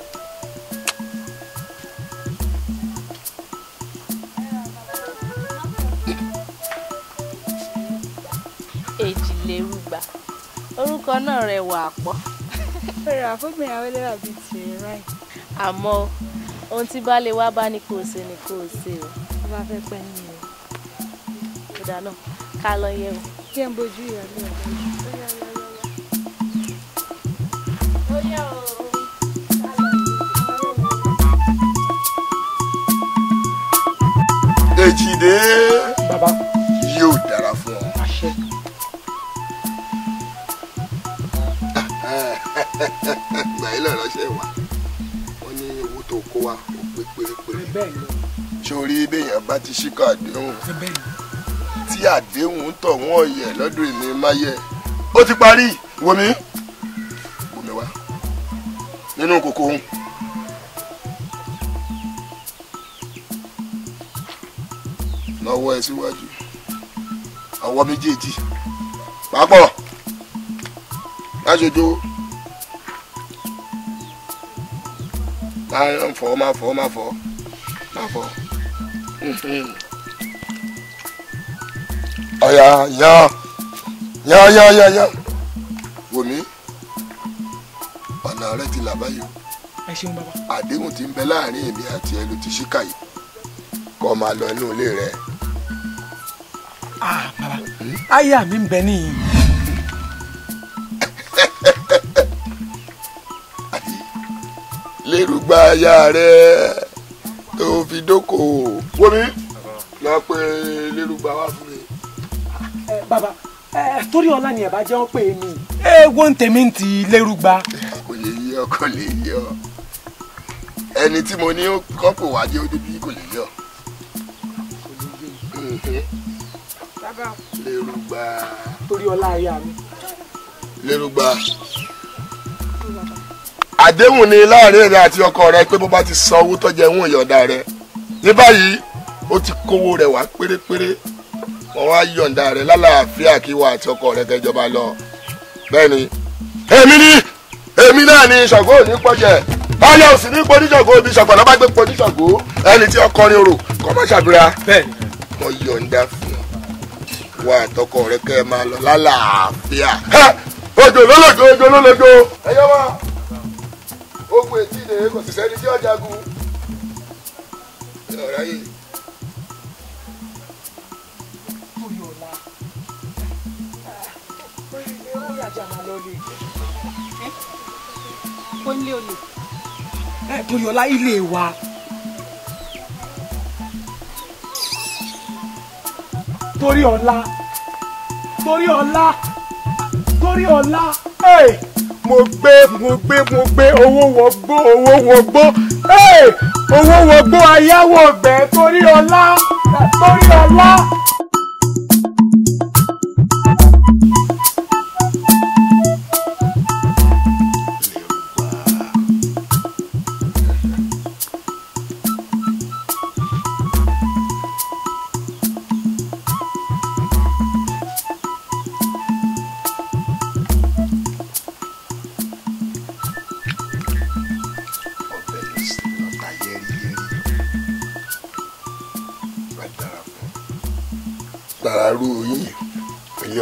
Èjìlérúgba orúkọ náà rẹwà pọ̀.
Rẹwà fúnbìnrin awẹ́lẹ́wà bíi tìrẹ ráì.
Àmọ́ ohun tí baálé wa bá ní kó o ṣe ni kó o ṣe o.
Tó bá fẹ́ pẹ́ nínú rẹ̀.
Kódà náà ká lọ yẹ̀ wò.
Jẹ́ ń bojú ìyàlẹ́ ọ̀dọ́.
Ó yá o.
Èjìdé
bàbá
yóò dára fún ọ.
Àṣẹ.
Ìgbà yìí lọ̀rọ̀ ṣe wà. Wọ́n ní owó tó kó wa ó pé pérépéré. Ṣé orí béèyàn bá ti ṣíkọ̀ àdéhùn? Tí àdéhùn ń tọ̀ wọ́n yẹ̀ lọ́dún ìní máyẹ̀. Ó ti parí. Wò mí. Wò mí wá. Nínú kòkó òun. Lọ́wọ́ ẹ síwájú. Ọwọ́ méjèèjì. Papọ̀. Láṣojú. Máa fọ̀ máa fọ̀ máa fọ̀ máa fọ̀. Ọ̀yà yan yan yan yan yan. Wò mí. Ọ̀nà rẹ ti là báyìí.
Ẹ ṣeun bàbá.
Àdéhùn tí ń bẹ láàrin èmi àti ẹ ló ti ṣíkà yìí. Kó máa lọ inú ilé rẹ.
Ah bàbá, aya mi ń bẹ níyìn.
Lérúgba aya rẹ tó fi dókòwò. Wò mí, lọ pé lérúgba wá fún mi.
Bàbá, torí ọlá ni ẹ bá jẹ́ wọ́n pè mí. Ewo ń tèmi ti lérúgba.
Kò lè yé ọ, kò lè yé ọ. Ẹni tí mo ní kọ́ pò wá jẹ́ ó débi kò lè yé ọ. Lérúgba.
Torí ọlá aya mi.
Lérúgba. Àdéhùn ni láàrin rẹ àti ọkọ rẹ pé bó bá ti san owó tó jẹ ń yọ̀ǹda rẹ. Ní báyìí, ó ti kówó rẹ wá pérépéré. Wọ́n wá yọ̀ǹda rẹ lálàáfíà kí wà àti ọkọ rẹ kẹjọba lọ. Bẹ́ẹ̀ni, èmi náà ni Ṣàngó ò ní pọ̀jẹ̀. Báyọ̀ ò sì ní pọ̀ ní Ṣàngó, ibi Ṣàngó lọ́ba gbé pọ̀ ní Ṣàngó. Ẹni tí ọkọ ni orò kọ́ má ṣàbíra.
Bẹ́ẹ̀ni,
wọ́n yọ̀ǹda fún wa àtọkọ rẹ kẹ́ ẹ máa lọ lálàáfíà. Òjò lólòjò, òjò lólòjò. Ẹ yọ wá. Ogun etí ìdè kò sì sẹ́ni tí ó jagun. Ọ̀rá yìí.
Ó nílé olè.
Torí ọlá ilé wa. Torí ọlá. Torí ọlá. Torí ọlá. Mo gbé mo gbé mo gbé owó wọgbó owó wọgbó owó wọgbó ayáwó gbẹ torí ọlá torí ọlá.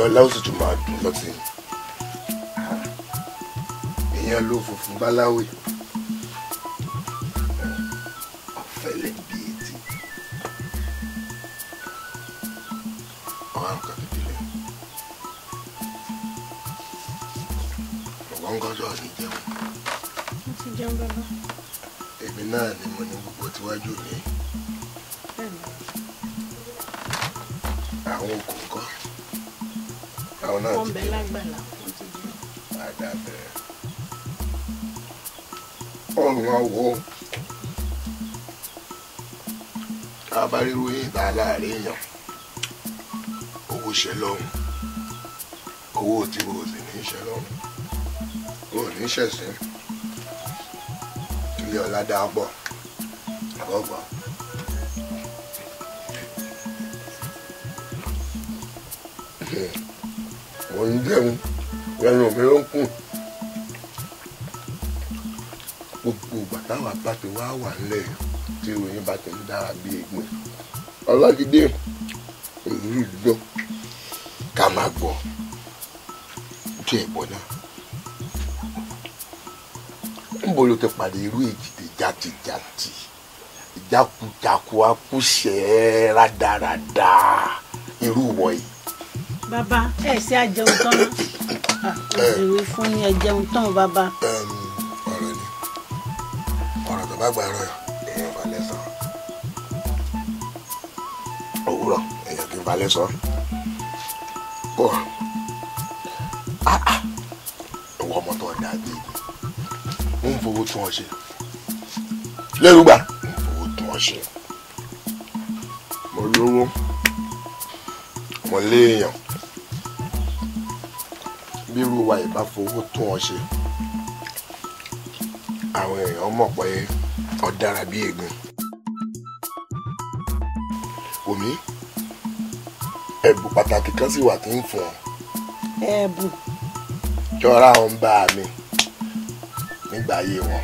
Ọlá ó sì tún máa dùn lọ́tí. Èèyàn ló funfun báláwé. Ọ̀fẹ́lẹ̀ bí etí. Ọ̀hán nǹkan kékeré. Ọ̀gbọ́n nǹkan sọ̀rọ̀ ní jẹun.
Mo ti jẹun bàbá.
Èmi náà ni mo ní gbogbo tíwájú mi. Àwọn okùn nǹkan.
Wọ́n bẹ lágbàlá, wọ́n ti jẹun.
Àdàbẹ̀. Ọ̀run àwọ̀. Abáríru ìta láàrin èèyàn. Owó ṣe lọ́hùn. Owó tí mo sì ní ṣe lọ́hùn. O ní ṣẹ̀sín. Ilé ọlá dáa pọ̀. Àbọ̀gbọ̀n. Mo ń jẹun lẹ́nu mi ló ń kùn. Gbogbo ìgbà táwa bá ti wá wà nílẹ̀ tí ìròyìn bá ti ń dára bí egbin. Ọlájídé ìlú ìjọ ká máa gbọ́ tí ẹ̀ gbọ́ náà. Níbo ló ti pàdé irú èjìdè jàtìjàtì ìjákujàku akúṣẹ̀ rádaràda irú wọ̀nyí?
Bàbá ẹ ṣe àjẹun tán náà. Òṣèré fún ní ẹjẹun tán bàbá.
Ọ̀rọ̀ ni ọ̀rọ̀ tó bá gba ẹ̀rọ èèyàn balẹ̀ sọ. Òwúrọ̀ èèyàn kì í balẹ̀ sọ. Bọ́ ìwọ ọmọ tó dàbí tún ọ ṣe. Lérúgbà ń fowó tún ọ ṣe. Mo lówó, mo léèyàn. Bí irú wa ìbá fowó tún ọ ṣe, àwọn èèyàn mọ̀ pé ọ dára bí egbin. Wòmí, ẹ̀bùn pàtàkì kan sì wà tí ń fún ọ.
Ẹ̀bùn?
Jọra ń bá mi nígbà ayé wọn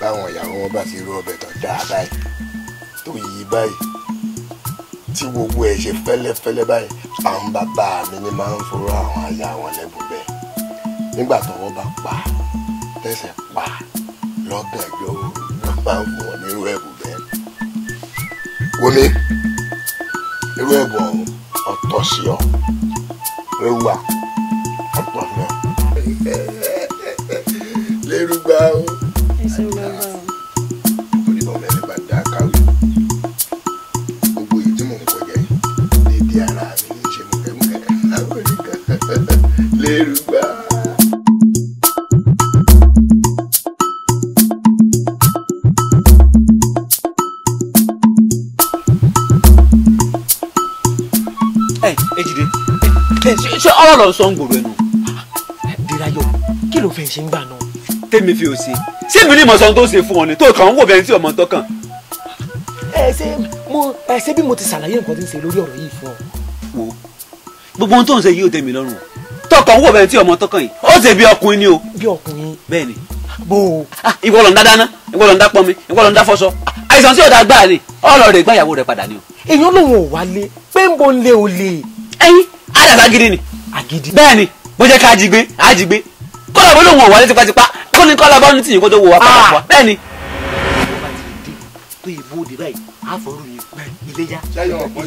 báwọn ìyàwó wọn bá ti rú ọbẹ̀ tó dáa báyìí tó yí báyìí tí gbogbo ẹ̀ ṣe fẹ́lẹ́fẹ́lẹ́ báyìí, àwọn bàbá mi ni máa ń foró àwọn aya wọn lẹ́bùn bẹ́ẹ̀. Nígbà tọ́wọ́ bá pa tẹ̀sẹ̀ pa lọ́gànjọ́ òru ló máa ń fún wọn nírú ẹ̀bùn bẹ́ẹ̀. Wọmi, irú ẹ̀bùn ọ̀hún ọ̀tọ̀ sí ọ, Lérúgbà ọ̀tọ̀ sí ọ. Lérúgbà o. Oníbọ̀ mẹ́rin bá dá káwé. Gbogbo èyí tí mò ń kọjá yìí, dédé ara mi ní ṣe mú kẹ́mú àwọn oníkan. Lérúgbà.
Ẹ Ejide, ṣé ọ̀rọ̀ lọ sọ ń gbòòrò ẹnu?
Dérayọ̀, kí ló fẹ́ ṣe ń gbà náà?
Tèmi fi ò ṣe. Ṣé mi ní ìmọ̀sán tó ṣe fún ọ ni tó kàn ń wò bẹ́ẹ̀ tí ọmọ tó kàn?
Ẹ ṣe mo ẹ ṣe bí mo ti ṣàlàyé nǹkan tí ń ṣe lórí ọ̀rọ̀ yìí fún ọ.
Wo gbogbo ohun tó ń ṣe yìí ò tẹ́ mi lọ́rùn o. Tọkàn ń wò bẹ́ẹ̀ tí ọmọ tó kàn yìí. Ó ṣe bí ọkùnrin ni o.
Bí ọkùnrin.
Bẹ́ẹ̀ ni.
Bó o.
Ìwọ ló ń dá dáná, ìwọ ló ń dá pọnmi, ìwọ ló ń dá fọṣọ. Àìsàn tí ọ̀dà gbáà ni, ọ̀rọ̀ rẹ̀ gbáyàwó rẹ̀ padà ni o.
Èèyàn lòun ò wálé, pé ń bo ń lé o lè.
Ẹyin, àdàsá gidi ni.
Àgídí.
Bẹ́ẹ̀ ni, bó jẹ́ ká ajigbé, ajigbé. Kọ́lá bó lòun ò wálé tipátipá, kó ní kọ́lá bá ní tìyín kó tó wo wa padà fún wa. Bẹ́ẹ̀ ni.
Tó yẹ bóde báyìí, àfọ̀rù yìí, iléyá,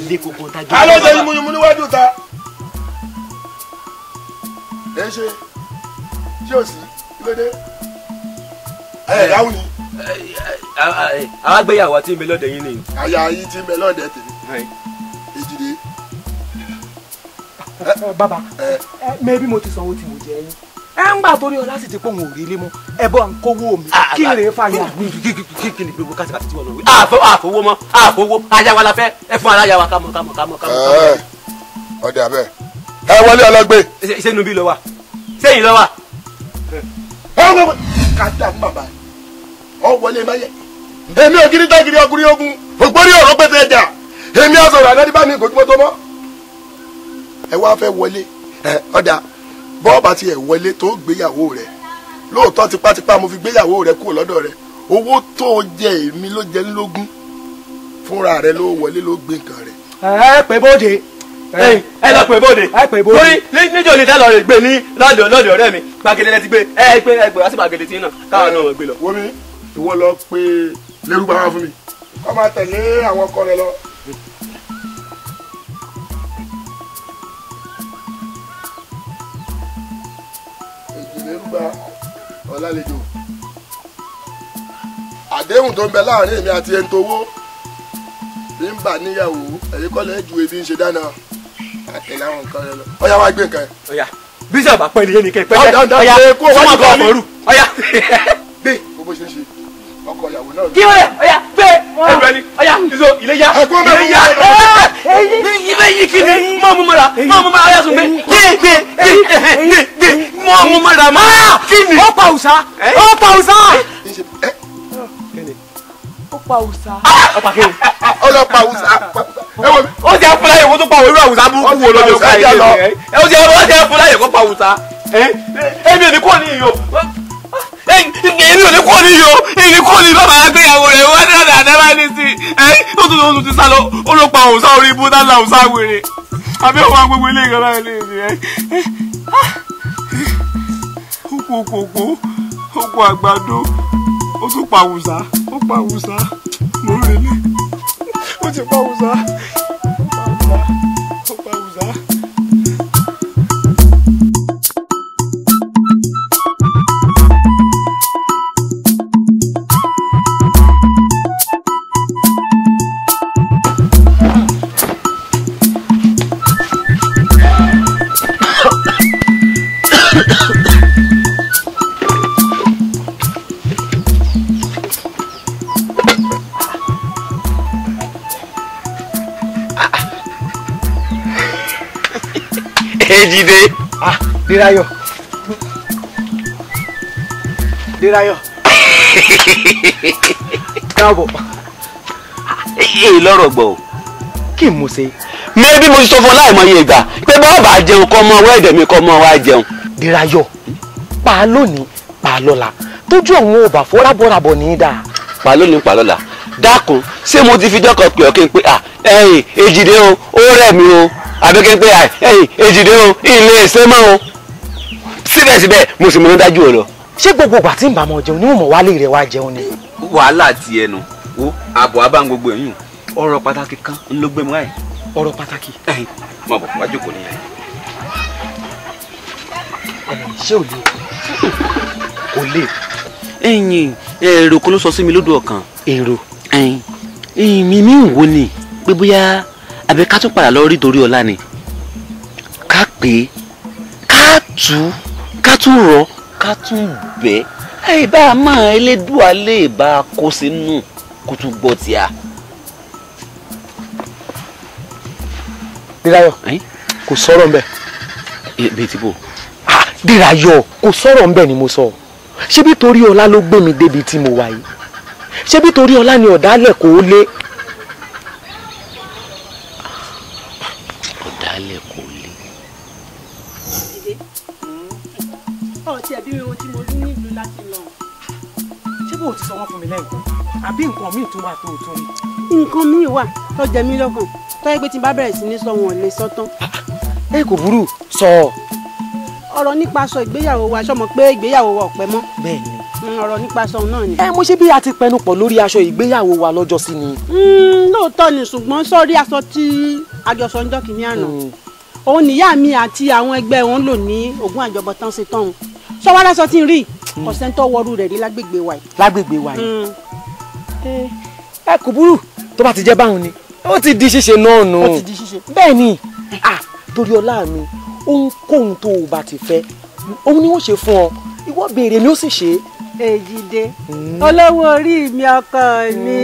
ilé gbogbo ta.
Ta ló ṣe yúnmúyúnmú níwájú ta? Ẹ ṣe, ṣé o sì, kí ló dé? Ẹ dáhùn ni.
Àwa gbéyàwó àti ìbẹ̀ lọ́dẹ̀ yín ni.
Àyà yín ti ń bẹ lọ́dẹ̀ tèmi. Ejide.
Bàbá, mẹ́bí mo ti sanwó tí mo jẹ yín. Ẹ ń gbà torí ọlá sì ti pọ̀ òun ò rí ilé mọ́. Ẹ bọ́ à ń kówó mi. Kí lè fa yà mí?
Kí ni gbogbo kásìkásì tí wọ́n lọ wí? Àfowó mọ́, àfowó, aya wa la fẹ́, ẹ fún aláya wa kámọ́ kámọ́ kámọ́ kámọ́.
Ọdẹ abẹ. Ẹ wọlé ọlọgbẹ.
Ṣé inú bí lọ wà? Sẹ́yìn lọ wà?
Ká dà fún bàbá. Ọ wọlé má yẹ. Èmi ò gírí tágìrì ọkùnrin ogun. Ògbórí ọ̀rọ̀ pẹ̀tẹ̀ ẹja. Èmi á sọ̀rọ̀ àná níbà mi kò túmọ̀ tó mọ́. Ẹ wá fẹ́ wọlé. Ọ̀dà bọ́ọ̀bà ti ẹ̀ wọlé tó gbéyàwó rẹ̀. Lóòótọ́ tipátipá mo fi gbéyàwó rẹ̀ kúrò lọ́dọ̀ rẹ̀. Owó tó jẹ èmi ló jẹ lógún. Fúnra rẹ̀ ló wọlé ló gbé nǹkan rẹ̀.
Ẹ pè bóde.
Ẹ lọ pè bóde.
Ẹ pè bóde.
Torí níjọ́ ni tẹ́lọ̀ rẹ̀ gbé ní lọ́dọ̀ lọ́dọ̀ ọ̀rẹ́ mi. Gbàgede lẹ ti gbé. Ẹ gbé ẹ gbé wá sí gbàgede tí náà. Káwọn náà gbé lọ.
Wọ́n mi ìwọ lọ pé Lérúgbà wá fún mi. Kọ́ máa tẹ̀lé àwọn ọkọ rẹ lọ. Èjì Lérúgbà ọ̀làlejò. Àdéhùn tó ń bẹ láàrin èmi àti ẹni tó wó bí ń bà níyàwó ẹ̀yìn kọ́lẹ̀ ju ebi ń ṣe dáná àtẹ̀lé àwọn nǹkan rẹ lọ. Ọ̀yá wá gbé nǹkan ẹ̀.
Ọ̀yá bí sábà pẹ́ ni yé ni kẹ́ pẹ́.
Ọ̀yá kó wájú kọ́ mi.
Ọ̀yá
gbé bó ṣe ń ṣe ọkọ ìyàwó náà.
Kí ó yẹ ọ̀yá gbé ẹrù ẹni ọ̀yá ìṣó iléyá iléyá ilé yìí kí ni mọ́ mú mọ́ra mọ́ mú mọ́ra ọ̀yá sùn gbé gbé gbé gbé gbé mọ́ mú mọ́ra mọ́ kí ni.
Ó pa òòṣà ó pa òòṣà. Ó pa òòṣà.
Ó pa kí ni.
Ọlọ́pàá òòṣà.
Ó ti afúláyè kó tó pa òwúrọ̀ òòṣà burúkú wo lọ́jọ́ ká yé mi. Ó ti afúláyè kó pa òòṣà. Èmi ò ní kò ní iyo. Èmi ò ní kò ní iyo. Èmi kò ní bàbá agbéyàwó rẹ̀ wọ́n ní àdá àdá ní sí. Ó tún ti sá lọ. Ó ló pa òòṣà orí ibú tá la òòṣà wèrè. Àbí òun agbègbè ilé ìgbà báyìí lè rí ẹ. Ó kú kòkó, ó kú àgbàdo, ó tún pa òòṣà, ó pa òòṣà. Mo ń relé. Ó ti pa òòṣà. Ó pa òòṣà. Èjìdé.
Ah, Dérayọ̀. Dérayọ̀. Káàbọ̀.
Èyí lọ́rọ̀ gbọ́ o.
Kí n mo ṣe?
Mẹ́bí mo ti sọ fún ọ láìmọye ìgbà pé bá bàa jẹun kọ́ mọ́ wẹ́ẹ̀dẹ̀ mi kọ́ mọ́ wá jẹun.
Dérayọ̀, pa á lónìí, pa á lọ́la, tójú ọ̀hún ò bá fọ́ rábọ̀rábọ̀ ní í dáa.
Pa á lónìí, pa á lọ́la. Dákun, ṣé mo ti fi jọ́kọ̀ pè ọ́ kí n pé à ẹ̀yìn Èjìdé o, ó rẹ̀ mí o, àbí kí n pé à ẹ̀yìn Èjìdé o, ilé ìṣe mọ́ o. Síbẹ̀síbẹ̀ mo sì mọ̀ dájú o lọ.
Ṣé gbogbo ìgbà tí ń bá mọ jẹun ni mo mọ̀ wálé rẹ̀ wá jẹun ni?
Wàhálà ti ẹnu wo àbọ̀ abá ń gbogbo ẹ̀yìn ọ̀rọ̀ pàtàkì kan ń ló gbé mu wáyé.
Ọ̀rọ̀ pàtàkì.
Mọ̀ bọ̀ wá jókòó nìyẹn.
Ṣé ò lè?
Kò lè. Ẹ̀yin èrò kan ló sọ sí mi lódò ọkàn.
Èrò.
Ẹ̀yin mi mi ń wo ni pé bóyá àbí ká tún padà lọ rí torí ọlá ni. Ká pè é, ká tú, ká tún rọ, ká tún bẹ́. Ẹ bá a máa Elédùà lè bá a kó sínú kó tún gbọ́ tí a.
Dérayọ̀, kò sọ̀rọ̀ ńbẹ̀.
Bíi ti bò.
Dérayọ̀, kò sọ̀rọ̀ ńbẹ̀ ni mo sọ. Ṣé bí torí ọlá ló gbé mi débi tí mo wà yìí? Ṣé bí torí ọlá ni ọ̀dálẹ̀ kò lé?
Ọ̀dálẹ̀ kò lé.
Ọ̀tí ẹ̀bí mi ohun tí mo rí nílùú láti lọ.
Ṣé bó o ti sọ wọ́n fún mi lẹ́yìn? Àbí nǹkan míì tún wà tó o tún rí?
Nǹkan míì wà tó jẹ mí lọ́kàn tó yẹ pé tí n bá bẹ̀rẹ̀ sí ní sọ wọn ò lè sọ tán.
Ẹ kò burú sọ.
Ọ̀rọ̀ nípa aṣọ ìgbéyàwó wa ṣọmọ pé ìgbéyàwó wa ò pẹ́ mọ́.
Bẹ́ẹ̀ni.
Ọ̀rọ̀ nípa aṣọ náà ni.
Ẹ mo ṣe bí a ti pẹnu pọ̀ lórí aṣọ ìgbéyàwó wa lọ́jọ́ sí ni.
Lóòótọ́ ni ṣùgbọ́n sọ́rí aṣọ tí àjọsọ ń jọ́ kìíní àná. Òun nìyá mi àti àwọn ẹgbẹ́ wọn lò ní ogún àjọbọ tán ṣe tán. Sọ wá lásọ tí ń rí ọ̀sẹ̀ tó wọrú rẹ̀ rí lágbègbè wa yìí.
Lágbègbè wa yìí. Ẹ kò burú tó bá ti jẹ́ báwọn ni ó ti di ṣíṣe náà nù.
Ó ti di ṣíṣe.
Bẹ́ẹ̀ ni torí ọlá mi ohunkóhun tó o bá ti fẹ́ òun ni wọ́n ṣe fún ọ ìwọ béèrè mi ó sì ṣe.
Èjìdé olówó orí mi ọkọ mi.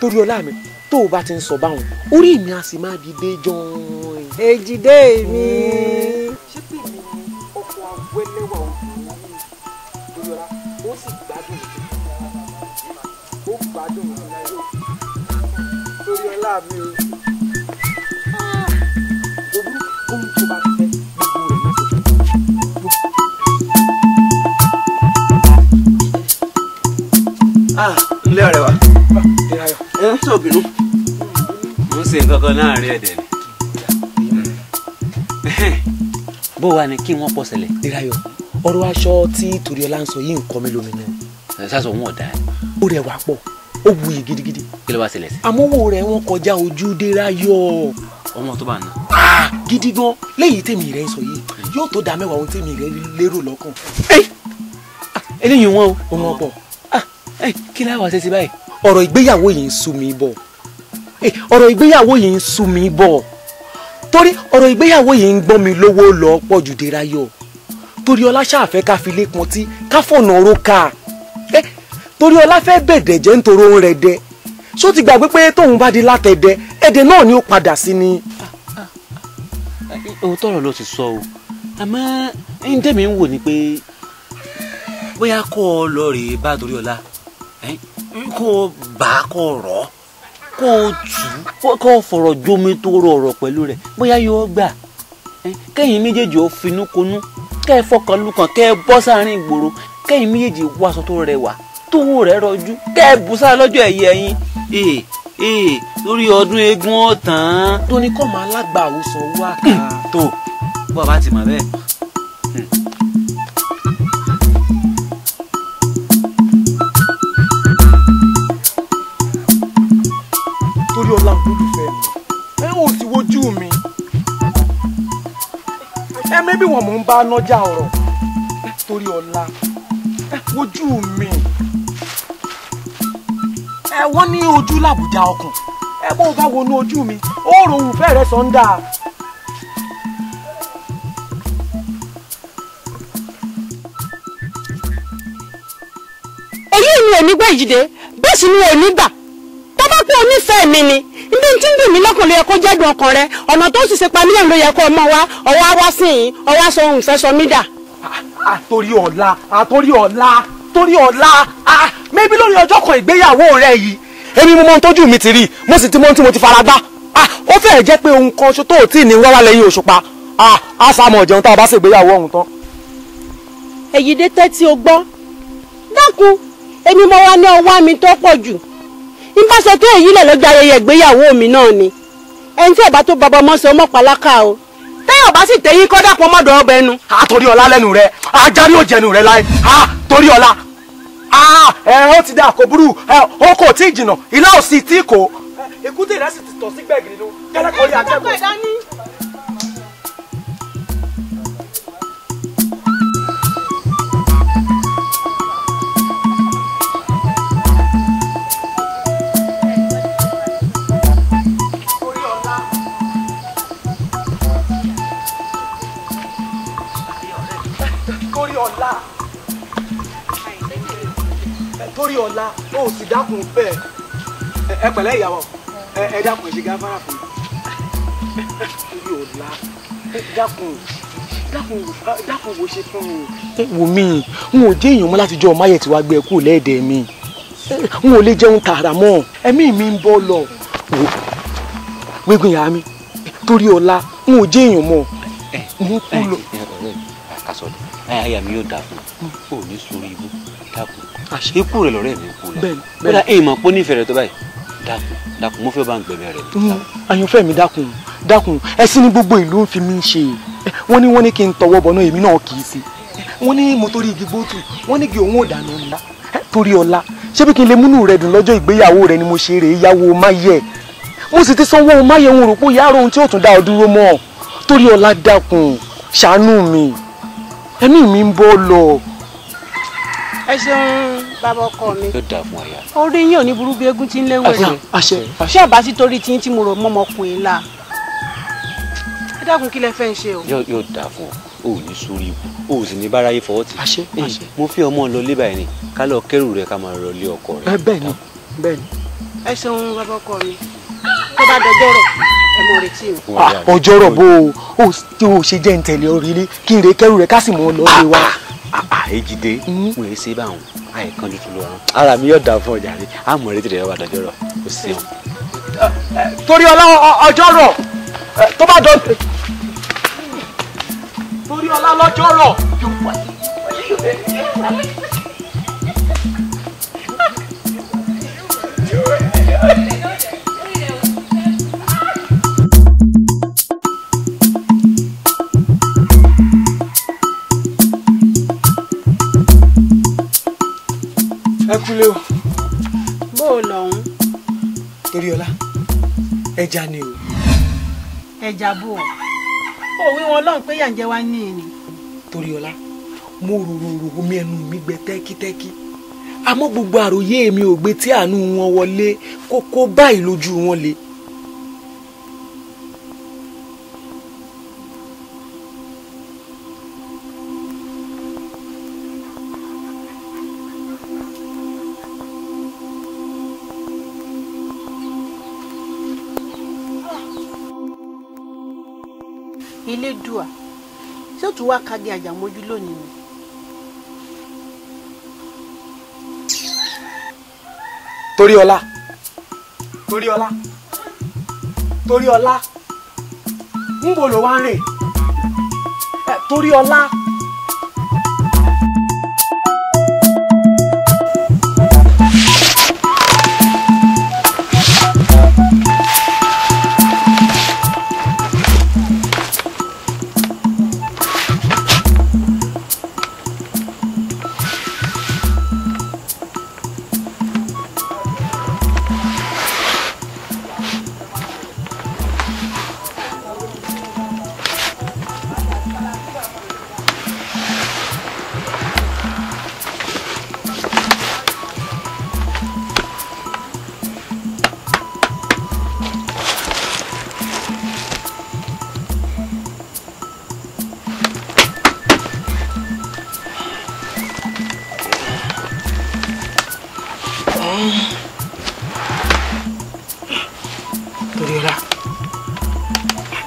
Torí ọlá mi tó o bá ti ń sọ báwọn orí mi á sì máa dìde jọ̀ọ́n.
Èjìdé mi.
Ṣé pé mi ọkọ̀ awẹ́lẹ́wà obìnrin torí ọlá ó sì gbádùn mi ó gbádùn mi torí ọlá mi o. Ohun tó bá fẹ́ gbogbo rẹ̀ ló ṣe.
Ilé ọ̀rẹ́ wa. Ẹ ń sọ̀bìnú. Mo ń ṣe nǹkan kan láàrin ẹ̀dẹ̀ ni. Bó wà ní kí wọ́n pọ̀ sẹ̀lẹ̀.
Dérayọ̀, ọ̀rọ̀ aṣọ tí Toríọlá ń sọ yìí ń kọ́ mi lóminú.
Sásọ wọn ò dáa.
Ó rẹwà pọ̀, ó wuyì gidigidi.
Kí ló wá ṣẹlẹ̀ sí?
Àmọ́ rẹ̀ wọ́n kọjá ojú Dérayọ̀.
Ọmọ tó bá ná.
Gidi gan, léyìí tèmi rẹ̀ ń sọ yìí yóò tó dá mẹ́wàá ohun tèmi rẹ̀ lérò lọ́kàn.
Eléyìí wọn o.
Ó wọ́n pọ̀.
Kí láwa ṣe sí báyìí?
Ọ̀rọ̀ ìgbéyàwó yìí ń sú mi bọ̀. Ọ̀rọ̀ ìgbéyàwó yìí ń sú mi bọ̀. Torí ọ̀rọ̀ ìgbéyàwó yìí ń gbọ́n mi lówó lọ pọ̀ jù Dérayọ̀. Torí ọlá ṣàfẹ́ ká fi lé pọntí ká fọ̀nà oró ká. Torí ọlá fẹ́ bẹ̀dẹ̀ jẹ́ nítorí òun rẹ̀ dẹ. Ṣó ti gbàgbé pé tóun bá di látẹ̀dẹ ẹ̀dẹ̀ náà ni ó padà sí ni.
Òótọ́ ọ̀rọ̀ ló ti sọ o, àmọ́ ń tẹ̀mí ń wò ni pé bóyá kó o lọ rèé bá Toríọlá kó o bá kó o rọ̀ kó o tù kó o fọ̀rọ̀ jómi tó rọ ọ̀rọ̀ pẹ̀lú rẹ̀ bóyá yóò gbà kẹ́yìn méjèèjì ó finú konú kẹ́ ẹ fọkàn lukàn kẹ́ ẹ bọ́ sáárín ìgboro kẹ́yìn méjèèjì wọ aṣọ tó rẹwà tówó rẹ̀ rọjú kẹ́ ẹ bù sáà lọ́jọ́ ẹ̀yẹ yín lórí ọdún eégún ọ̀tàn.
Tó ní kọ́ máa lágbà àwòsàn owó àká.
Tó bó a bá ti mọ̀ bẹ́ẹ̀.
Torí ọlá olólùfẹ́ mi ẹ ò sì wojú mi ẹ mẹ́bí wọn mò ń bá nájà ọ̀rọ̀ torí ọlá ẹ wojú mi ẹ wọ́n ní ojú làbújá ọkàn ẹ bó bá wọnú ojú mi ó rohùn fẹ́rẹ̀ sọ́ńdà.
Èyí ni èmi gbé Èjìdé bẹ́ẹ̀ sì ni èmi gbà tó bá pé onífẹ̀ẹ́ mi ni Ibi tí ń dùn mí lọ́kàn ló yẹ kó jẹ́dùn ọkàn rẹ, ọ̀nà tó sì ṣe pa mílíọ̀nù ló yẹ kó mọ̀ wá, ọwọ́ wá sí yìí, ọwọ́ sọ ohun ìfẹ́ sọ mí dà.
Àtòrí ọ̀la, àtòrí ọ̀la, torí ọ̀la, mẹ́bí lórí ọjọ́ kan ìgbéyàwó rẹ yìí. Èmi mo mọ ohun tójú mi ti rí, mo sì ti mọ ohun tí mo ti fara gbá. Ó fẹ́ẹ̀ jẹ́ pé ohun kan ṣo tó ò tí ì ní wá wá lẹ́yìn òṣùpá. A sá mọ̀ jẹun tá a bá ṣègbéyàwó ọ̀hún tán.
Èyí dé tẹ́tí o gbọ́. Dákun, èmi mo wá ní ọwọ́ mi tó pọ̀ jù. N bá sọ pé èyí lẹ̀ lọ́jọ́ ayẹyẹ ìgbéyàwó mi náà ni. Ẹni tí ọba tó bàbá ọmọ sọ ọmọ pàlákà o. Téèyàn bá sì tẹ̀yìn kọ́ dákun ọmọdé ọbẹ̀ nu.
Torí ọlá lẹ́nu rẹ, ajárí ò jẹnu rẹ láì. Torí ọlá. Ẹ ó ti dà kó burú, ó kò tí ì jìnnà, ilá ò sì tí kò. Èkúté rẹ sì ti tọ̀ sí gbẹ̀gìrì nu. Kẹ́lẹ́kọ̀ọ́ rí akẹ́kọ̀ọ́. Torí ọ̀la ó sì dákun bẹ́ẹ̀. Ẹ pẹ̀lẹ́ ìyàwó, ẹ dákun ẹ ṣe gáfárà fún mi. Torí ọ̀la, dákun dákun dákun wo ṣe fún mi. Wò mí, n ò jẹ́ èèyàn mọ́ láti jọ ọmáyẹ̀ tí wàá gbé kú lẹ́ẹ̀dẹ̀ mi. N ò lè jẹun tààrà mọ́, ẹ̀mí mi ń bọ́ lọ. Wò wégun ìyá mi, torí ọ̀la n ò jẹ́ èèyàn mọ́. Mo kú lọ.
Aya mi yóò dà fún un, ò ní sórí ibú, dákun. Ikú rẹ lọ́rẹ́ mi kú lẹ. Kódà èèmọ̀ pé onífẹ̀ẹ́ rẹ tó báyìí. Dákun dákun, mo fẹ́ bá ń gbẹ̀bẹ̀ rẹ.
Àyànfẹ́ mi dákun dákun, ẹ̀sìn ní gbogbo ìlú ń fi mí ṣe. Wọ́n ní kí n tọwọ́ bọ̀ náà, èmi náà kì í sí. Wọ́n ní mo torí igi gbóòtù, wọ́n ní kí òun ò dáná ńlá. Torí ọ̀la, ṣé bí kí n lè múnú rẹ dùn lọ́jọ́ ìgbéyàwó rẹ ni mo ṣe rèé yáwó máyẹ̀. Mo sì ti sanwó máyẹ̀, ń rò pé yàrá ohun tí ó tún dá ọ dúró mọ́. Torí ọ̀la dákun, ṣàánú mi, ẹ̀mí mi ń bọ́ lọ.
Ẹ ṣeun bàbá ọkọ mi.
Yóò dà fún aya.
Orí yín ò ní burú bí eégún tí ń léwé rẹ.
Àṣẹ.
Ṣé àbá sí torí tí ń tí mo rò mọ́mọkùnrin la. Ẹ dákun kí lẹ fẹ́ ń ṣe o.
Yóò dà fún ọ, ò ní sórí ibù, o sì ní báráyé fọwọ́ tì.
Àṣẹ. Àṣẹ.
Mo fi ọmọ lọ lé báyìí ni, ká lọ kẹrù rẹ ká máa lọ lé ọkọ rẹ.
Bẹ́ẹ̀ ni, bẹ́ẹ̀ ni.
Ẹ ṣeun bàbá ọkọ mi. Tó bá dọjọ́ rọ̀, ẹ mọ retí mi.
Ọjọ́ rọ̀ bó o tí o ṣe jẹ́ ń tẹ̀lé orílẹ̀ kí n rè kẹrù rẹ ká sì mọ́ ọ lọ lé wa.
Èjìdé mo yẹ ṣe báwọn àìkan tuntun lọ rán ara mi yóò dà fún ọjà rẹ, àmọ́ retí rẹ bá dọjọ́ rọ̀, kò sí wọn.
Torí ọlá ọjọ́ rọ̀ tó bá dọ̀ torí ọlá lọ́jọ́ rọ̀. Ẹ kúlé o.
Bó o lọ̀hún.
Torí ọlá, ẹja ni o.
Ẹja bò ó. Òwe wọn lọ́hùn pé yà ń jẹ wá ní ìní.
Torí ọlá, mo rò omi ẹnu mi gbẹ tẹ́kítẹ́kí. Àmọ́ gbogbo àròyé mi ò gbé tí àánú wọn wọlé, kókó báyìí lójú wọn le.
Elédùà, ṣé ó tún wá kagi àjàmójú lónìí ni?
Torí ọlá, torí ọlá, torí ọlá, ń bo ló wá ń rè? Torí ọlá.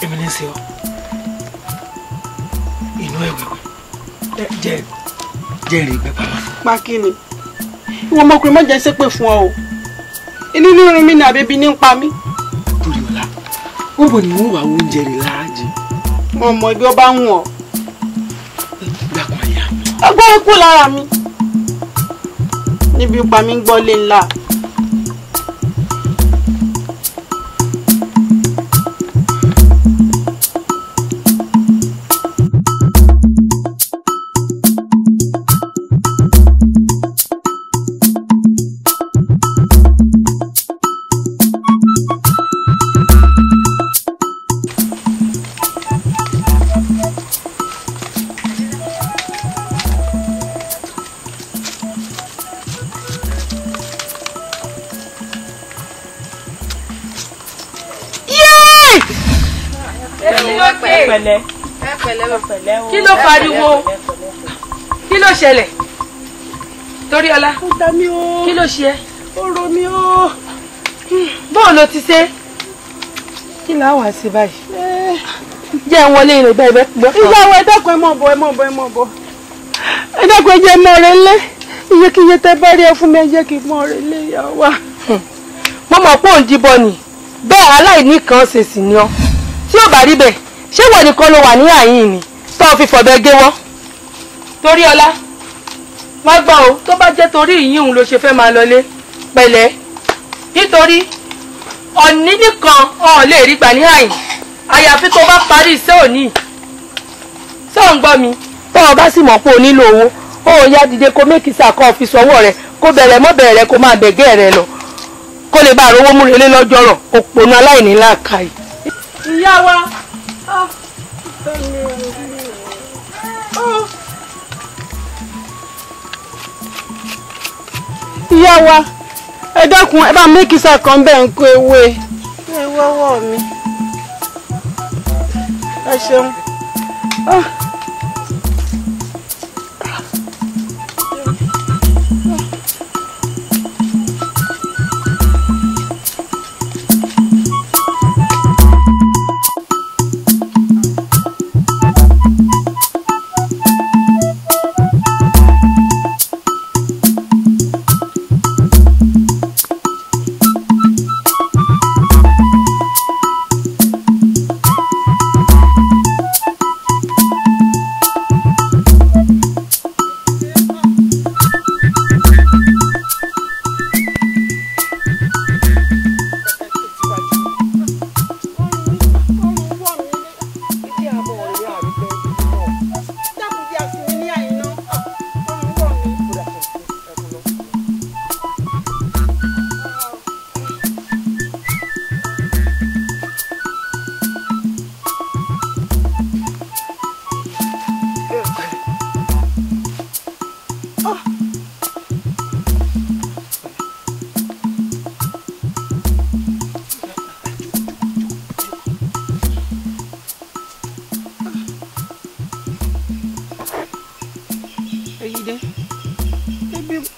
Èmi ní í ṣe ọ inú ẹ wẹ̀wẹ̀ jẹ́ jẹ́rìí ìgbẹ́ pamọ́.
Pa kí ni ìwọ ọmọkùnrin má jẹ́ ṣépè fún ọ o, inú rírun mi ní àbẹ́bí ní ń pa mí.
Torí ọ̀la ó bọ̀ ní wọ́n wà oúnjẹ rẹ̀ láàjì.
Mo mọ ibi ó bá ń wọ̀.
Dákun àyà mi.
Ọgbọ́n ikú lára mi níbi pa mí ń gbọ́ lé ńlá.
Kí ló pariwo? Kí ló ṣẹlẹ̀? Toríọlá, kí ló ṣe ẹ́?
Ó ro mí o.
Bóò ló ti ṣe? Kí là wá sí báyìí? Jẹ́ ń wọlé ìrìn bẹ́ẹ̀ bẹ́ẹ̀.
Ìyàwó ẹ dákun, ẹ mọ̀ bọ̀, ẹ mọ̀ bọ̀, ẹ mọ̀ bọ̀. Ẹ dákun, ẹ jẹ́ mọ́ rẹ lé. Iyekíye tẹ bá rí ẹ fún mi, ẹ jẹ́ kí n mọ́ rẹ lé ìyá wa.
Mo mọ̀ pé òun jíbọ ni, bẹ́ẹ̀ aláìní kan ṣe sì ni ọ. Tí ò bá rí bẹ́ẹ̀, ṣé wọ́n nìkan ló wà ní àyín ni tó fi fọ̀bẹ gé wọ́? Toríọlá, má gbọ́ o, tó bá jẹ́ torí ìyín òun ló ṣe fẹ́ máa lọlé pẹ̀lẹ́, nítorí ọ̀ní nìkan ọ̀ lè rí gbà ní àyín, àyàfi tó bá parí iṣẹ́ òní. Ṣé ò ń gbọ́ mi? Tó o bá sì mọ̀ pé o nílò owó, ó yá dìde kó mékìsà kó fi sọwọ́ rẹ, kó bẹ̀rẹ̀ mọ́ bẹ̀rẹ̀ kó máa bẹ̀gẹ́ rẹ lọ, kó lè bá àrówó múrelé lọ́jọ́ rọ̀, òpònú aláìní làákàyè.
Ìyá wa. Ìyá wa, ẹ dákun, ẹ bá mékìsà kan bẹ́ẹ̀ ń kó ewé. Ewé ọwọ́ mi. Ẹ ṣeun.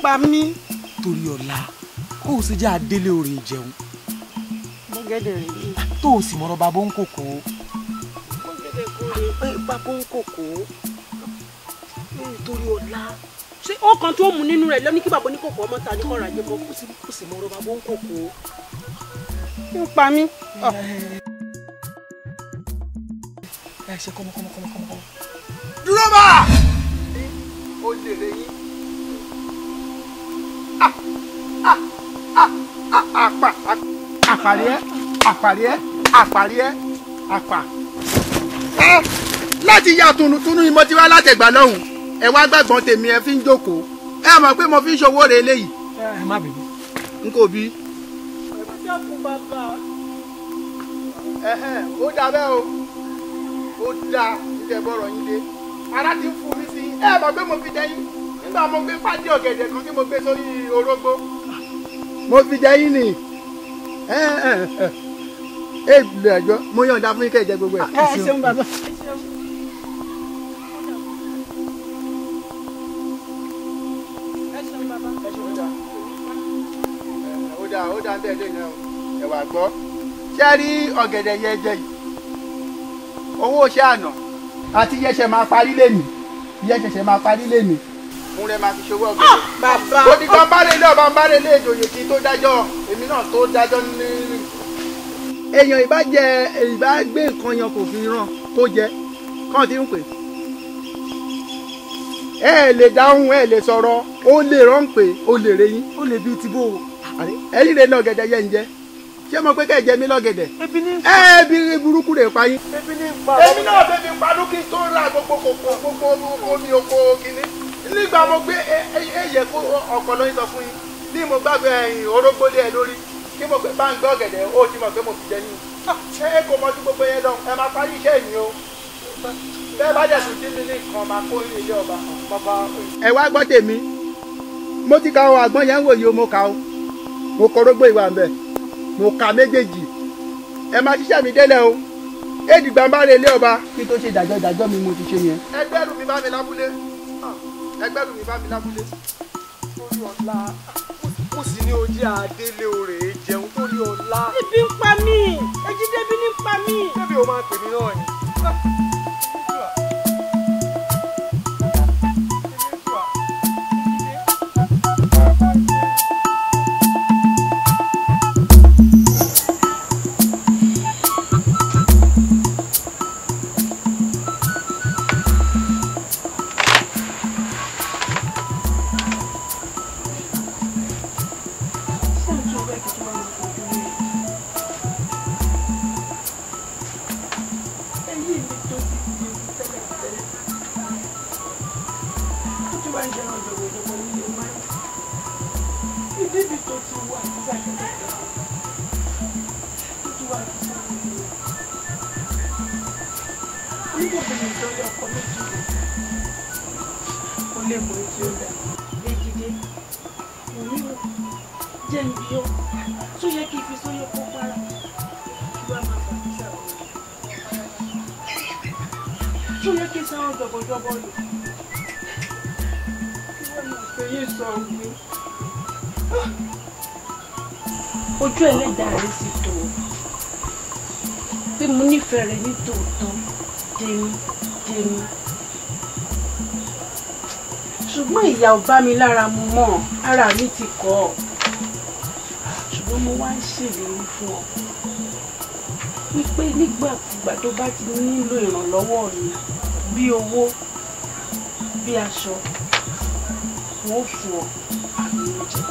Pa mí.
Toríọlá, kó o sì jẹ́ adélé orí ìjẹun.
Bọ́gẹ́dẹ̀ rẹ̀ ni.
Tó o sì mọ̀rọ̀ bàbá ń kòkó.
Bọ́gẹ́dẹ̀ kò rè bàbá ń kòkó.
Toríọlá.
Ṣé ó kan tó mú nínú rẹ̀ lọ ní kí bàbá oníkòkò ọmọ ta ní kọ́ra jẹ́ bọ́?
Kó o sì mọ̀rọ̀ bàbá ń kòkó.
Ń pa mí.
Ẹ ṣe kọ́mọ kọ́mọ kọ́mọ kọ́mọ.
Dúró bá! Ó lè rè yín. Àpàrí ẹ, àpàrí ẹ, àpàrí ẹ, àpà. Láti ya tunutunu ni mo ti wá látẹ̀gbà lọ́hùn, ẹ wá gbàgbọ́n tèmi ẹ fi ń jókòó. Ẹ mọ̀ pé mo fi ń ṣòwò rẹ̀ eléyìí.
Ẹ má bínú.
N kò bí. Ó dà bẹ́ẹ̀ o, ó dà ìtẹ̀bọ̀rọ̀ yín dé. Ara ti ń fún mi sí. Ẹ mọ̀ pé mo fi jẹ yín. Nígbà mo gbé fádí ọ̀gẹ̀dẹ̀ kan tí mo gbé sórí orógbó. Mo fi jẹ yín ni. Ẹ lè ẹjọ́ mo yọ̀ǹda fún yín kẹ́ ẹ jẹ gbogbo ẹ̀.
Ẹ ṣeun bàbá.
Ó dáa, ó dáa bẹ́ẹ̀ lè yan ẹ̀wà gbọ́. Ṣé rí ọ̀gẹ̀dẹ̀ yẹ jẹ yìí?
Owó iṣẹ́ àná àti iyẹ̀ṣẹ̀ máa parí lẹ́nu. Iyẹ̀ṣẹ̀ máa parí lẹ́nu. Mo rẹ̀ máa fi ṣòwò ọ̀gẹ̀dẹ̀.
Bàbá.
Ó di kan bá lè lé ọba ń bá lè lé ìjòyè kí tó dájọ́ èmi náà tó dájọ́ ní. Èèyàn ìbá jẹ ìbá gbé nǹkan yan kò fi ràn kó jẹ kàn ti ń pè. Ẹ lè dáhùn ẹ lè sọ̀rọ̀ ó lè rán pé ó lè reyín.
Ó lè bí tibó.
Ẹ̀yin lè lọ́gẹ̀dẹ̀ yẹn ń jẹ. Ṣé mo pé kẹ́ ẹ jẹ mí lọ́gẹ̀dẹ̀? Ẹ bí burúkú rè pa yín. Èmi náà bẹ́ẹ̀ fi panú kí n tó ra gbogbo kòkó gbogbo omi oko kìíní. Nígbà mo gbé ẹyẹ kó ọkọ̀ lóyún sọ fún yín ní mo gbàgbé ẹyìn orógbó lé ẹ lórí kí mo pé bá ń gbé ọ̀gẹ̀dẹ̀ ó ti mọ̀ pé mo fi jẹ yín. Ẹ kò mọ ju gbogbo yẹn lọ ẹ máa parí iṣẹ́ mi o. Bẹ́ẹ̀ bá dẹ̀ tún jí mi ní nǹkan máa kó ilé ọba. Ẹ wá gbọ́ tèmi mo ti ka ọ àgbọn yẹn ń wòye o mo ka o mo kọrógbó ìwà ń bẹ̀ mo ka méjèèjì ẹ máa ṣiṣẹ́ mi délẹ̀ o èdìgbà ń bá rè ilé ọba kí tó ṣe ìdájọ́ ìdájọ́ mi mo ti ṣe yẹn. Ẹgbẹ́rún mi bá mi lábúlé ẹgbẹ́rún mi bá mi lábúlé.
Torí ọ̀la mo sì ní ojú adélé orè jẹun torí ọ̀la.
Ebi ń pa mí Ejídébí ní ń pa mí.
Débi o máa pè mí náà ni.
Ojú ẹlẹ́dàá rẹ̀ sì tó pé mo nífẹ̀ẹ́ rẹ̀ ní tòótọ́ dénú ṣùgbọ́n ìyà ò bá mi lára mu mọ́ ara mi ti kọ̀ ọ́ ṣùgbọ́n mo wá ń ṣèlérí fún ọ wípé nígbàkúgbà tó bá ti nílò ìrànlọ́wọ́ mi bí owó bí aṣọ wọn ò fún ọ àmì oúnjẹ.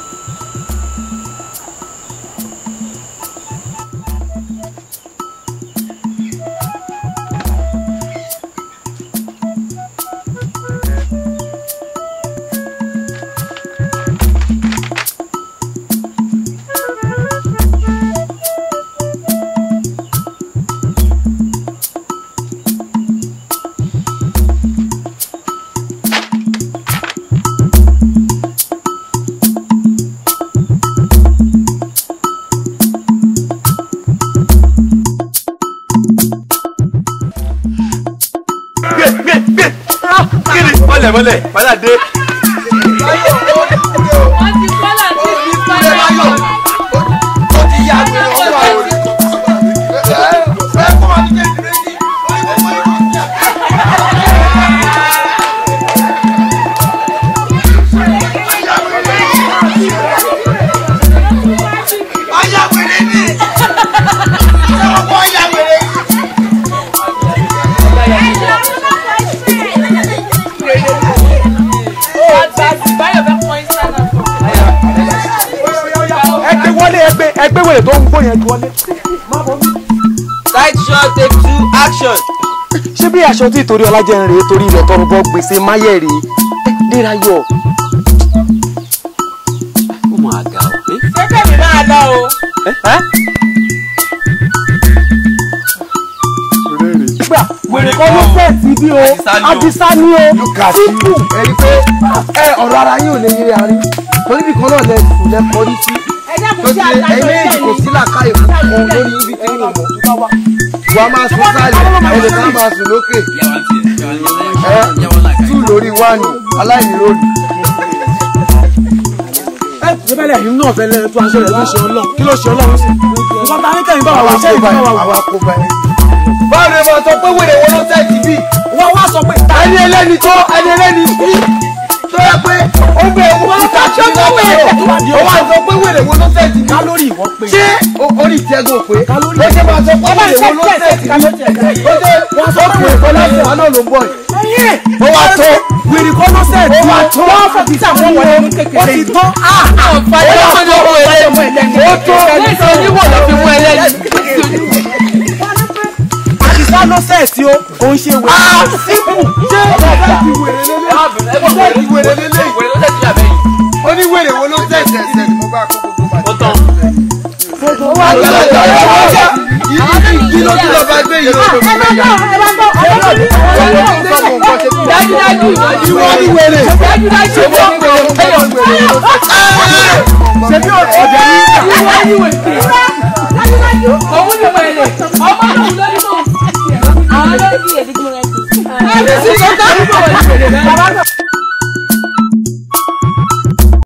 Mọ́lẹ̀ padà dé.
Wọ́n ti kọ́là tí mi padà yọ.
Ó ti yá mi ọwọ́ àwọn orí. Ẹ kó máa ní jẹ́ ìrètí. Orí gbogbo yìí kò sí. Ọ̀yà wèrè ni. Ṣé wọ́n kọ́ ọ̀yà wèrè?
Ẹgbẹ́ wọlé ẹgbẹ́ wèrè tó ń gbó yẹn wọlé.
Side shot take two action.
Ṣé bí aṣọ tí ìtorí ọlájẹ ń rèé torí ilẹ̀ tọrọ bọ́ gbèsè máyẹ̀ rèé Dérayọ̀.
Ó máa ga o.
Ṣé kẹ́mi máa lọ o?
Gbà wèrè kan ló fẹ́ sí bí o Àdìsá ni o sípù.
Ẹ rí i pé ọ̀rọ̀ ara yín ò lè yé arí torí bí kan náà lẹ sùn lẹ kọrí sí tó ti ẹ̀yin méjì kò sí làákàyè kan lórí ibi tí mo mọ̀ wà á máa sùn sálẹ̀ ẹnìkan máa sùn lókè ẹ tú lórí wánu aláìní lórí.
Ẹ ṣe bẹ́lẹ̀ yìí náà fẹ́lẹ́ tó aṣọ rẹ̀ ló ṣe ọlọ́run kí ló ṣe ọlọ́run sí. Nǹkan ta ní kẹ́yìn bá wà wá ṣé ìbá wà wá.
Àwa kó bá ẹ. Báwo ni mo sọ pé wèrè wo ló sẹ́ẹ̀tì bí?
Wọ́n wá sọ pé
ẹni ẹlẹ́ni tó ẹni ẹlẹ́ni sí tó yẹ pé ó bẹ owó káàkiri lọ́wọ́ ó wá sọ pé wèrè wo ló sẹ́ẹ̀tì bí?
Kálórì ìwọ pé.
Ṣé orí ìtẹ́gùn pé? Ó ṣe máa sọ pé wèrè wo ló sẹ́ẹ̀tì bí? Ó ṣe wọ́n sọ pé ìfọláṣẹ́ wa náà ló ń bọ̀ yìí. Ó wá tó
wèrè kọ́ ló sẹ́ẹ̀tì.
Ó wá tó
wọ́n fọ̀ títà wọ́n wọlé ní kékeré. Ó ti tó.
Ó tó.
Àdìsá ló sẹ́ẹ̀tì o, kò ń ṣe wèrè.
Sípù ṣé ọ̀sẹ̀ ti wèrè lélẹ̀? Ó ní wèrè wo ló sẹ́ẹ̀tì ẹsẹ̀ ni mo bá kó gbogbo bàtà. Ó tán. Ó wá gbọ́dọ̀ jọ kí ló tún lọ bá gbé yìí lóko mi lẹ́yà.
Dájúdájú
ìwọ ni wèrè.
Dájúdájú
ìwọ ni wèrè.
Ṣé bí ọ̀dẹ̀ ní ìgbà?
Ìwọ ni wèrè. Dájúdájú òun ni wèrè. Ọmọ náà ló ní kò. Àwọn ló ń bí èdè tí mo rẹ̀ sí. Ẹni tí kò dájú kò wèrè.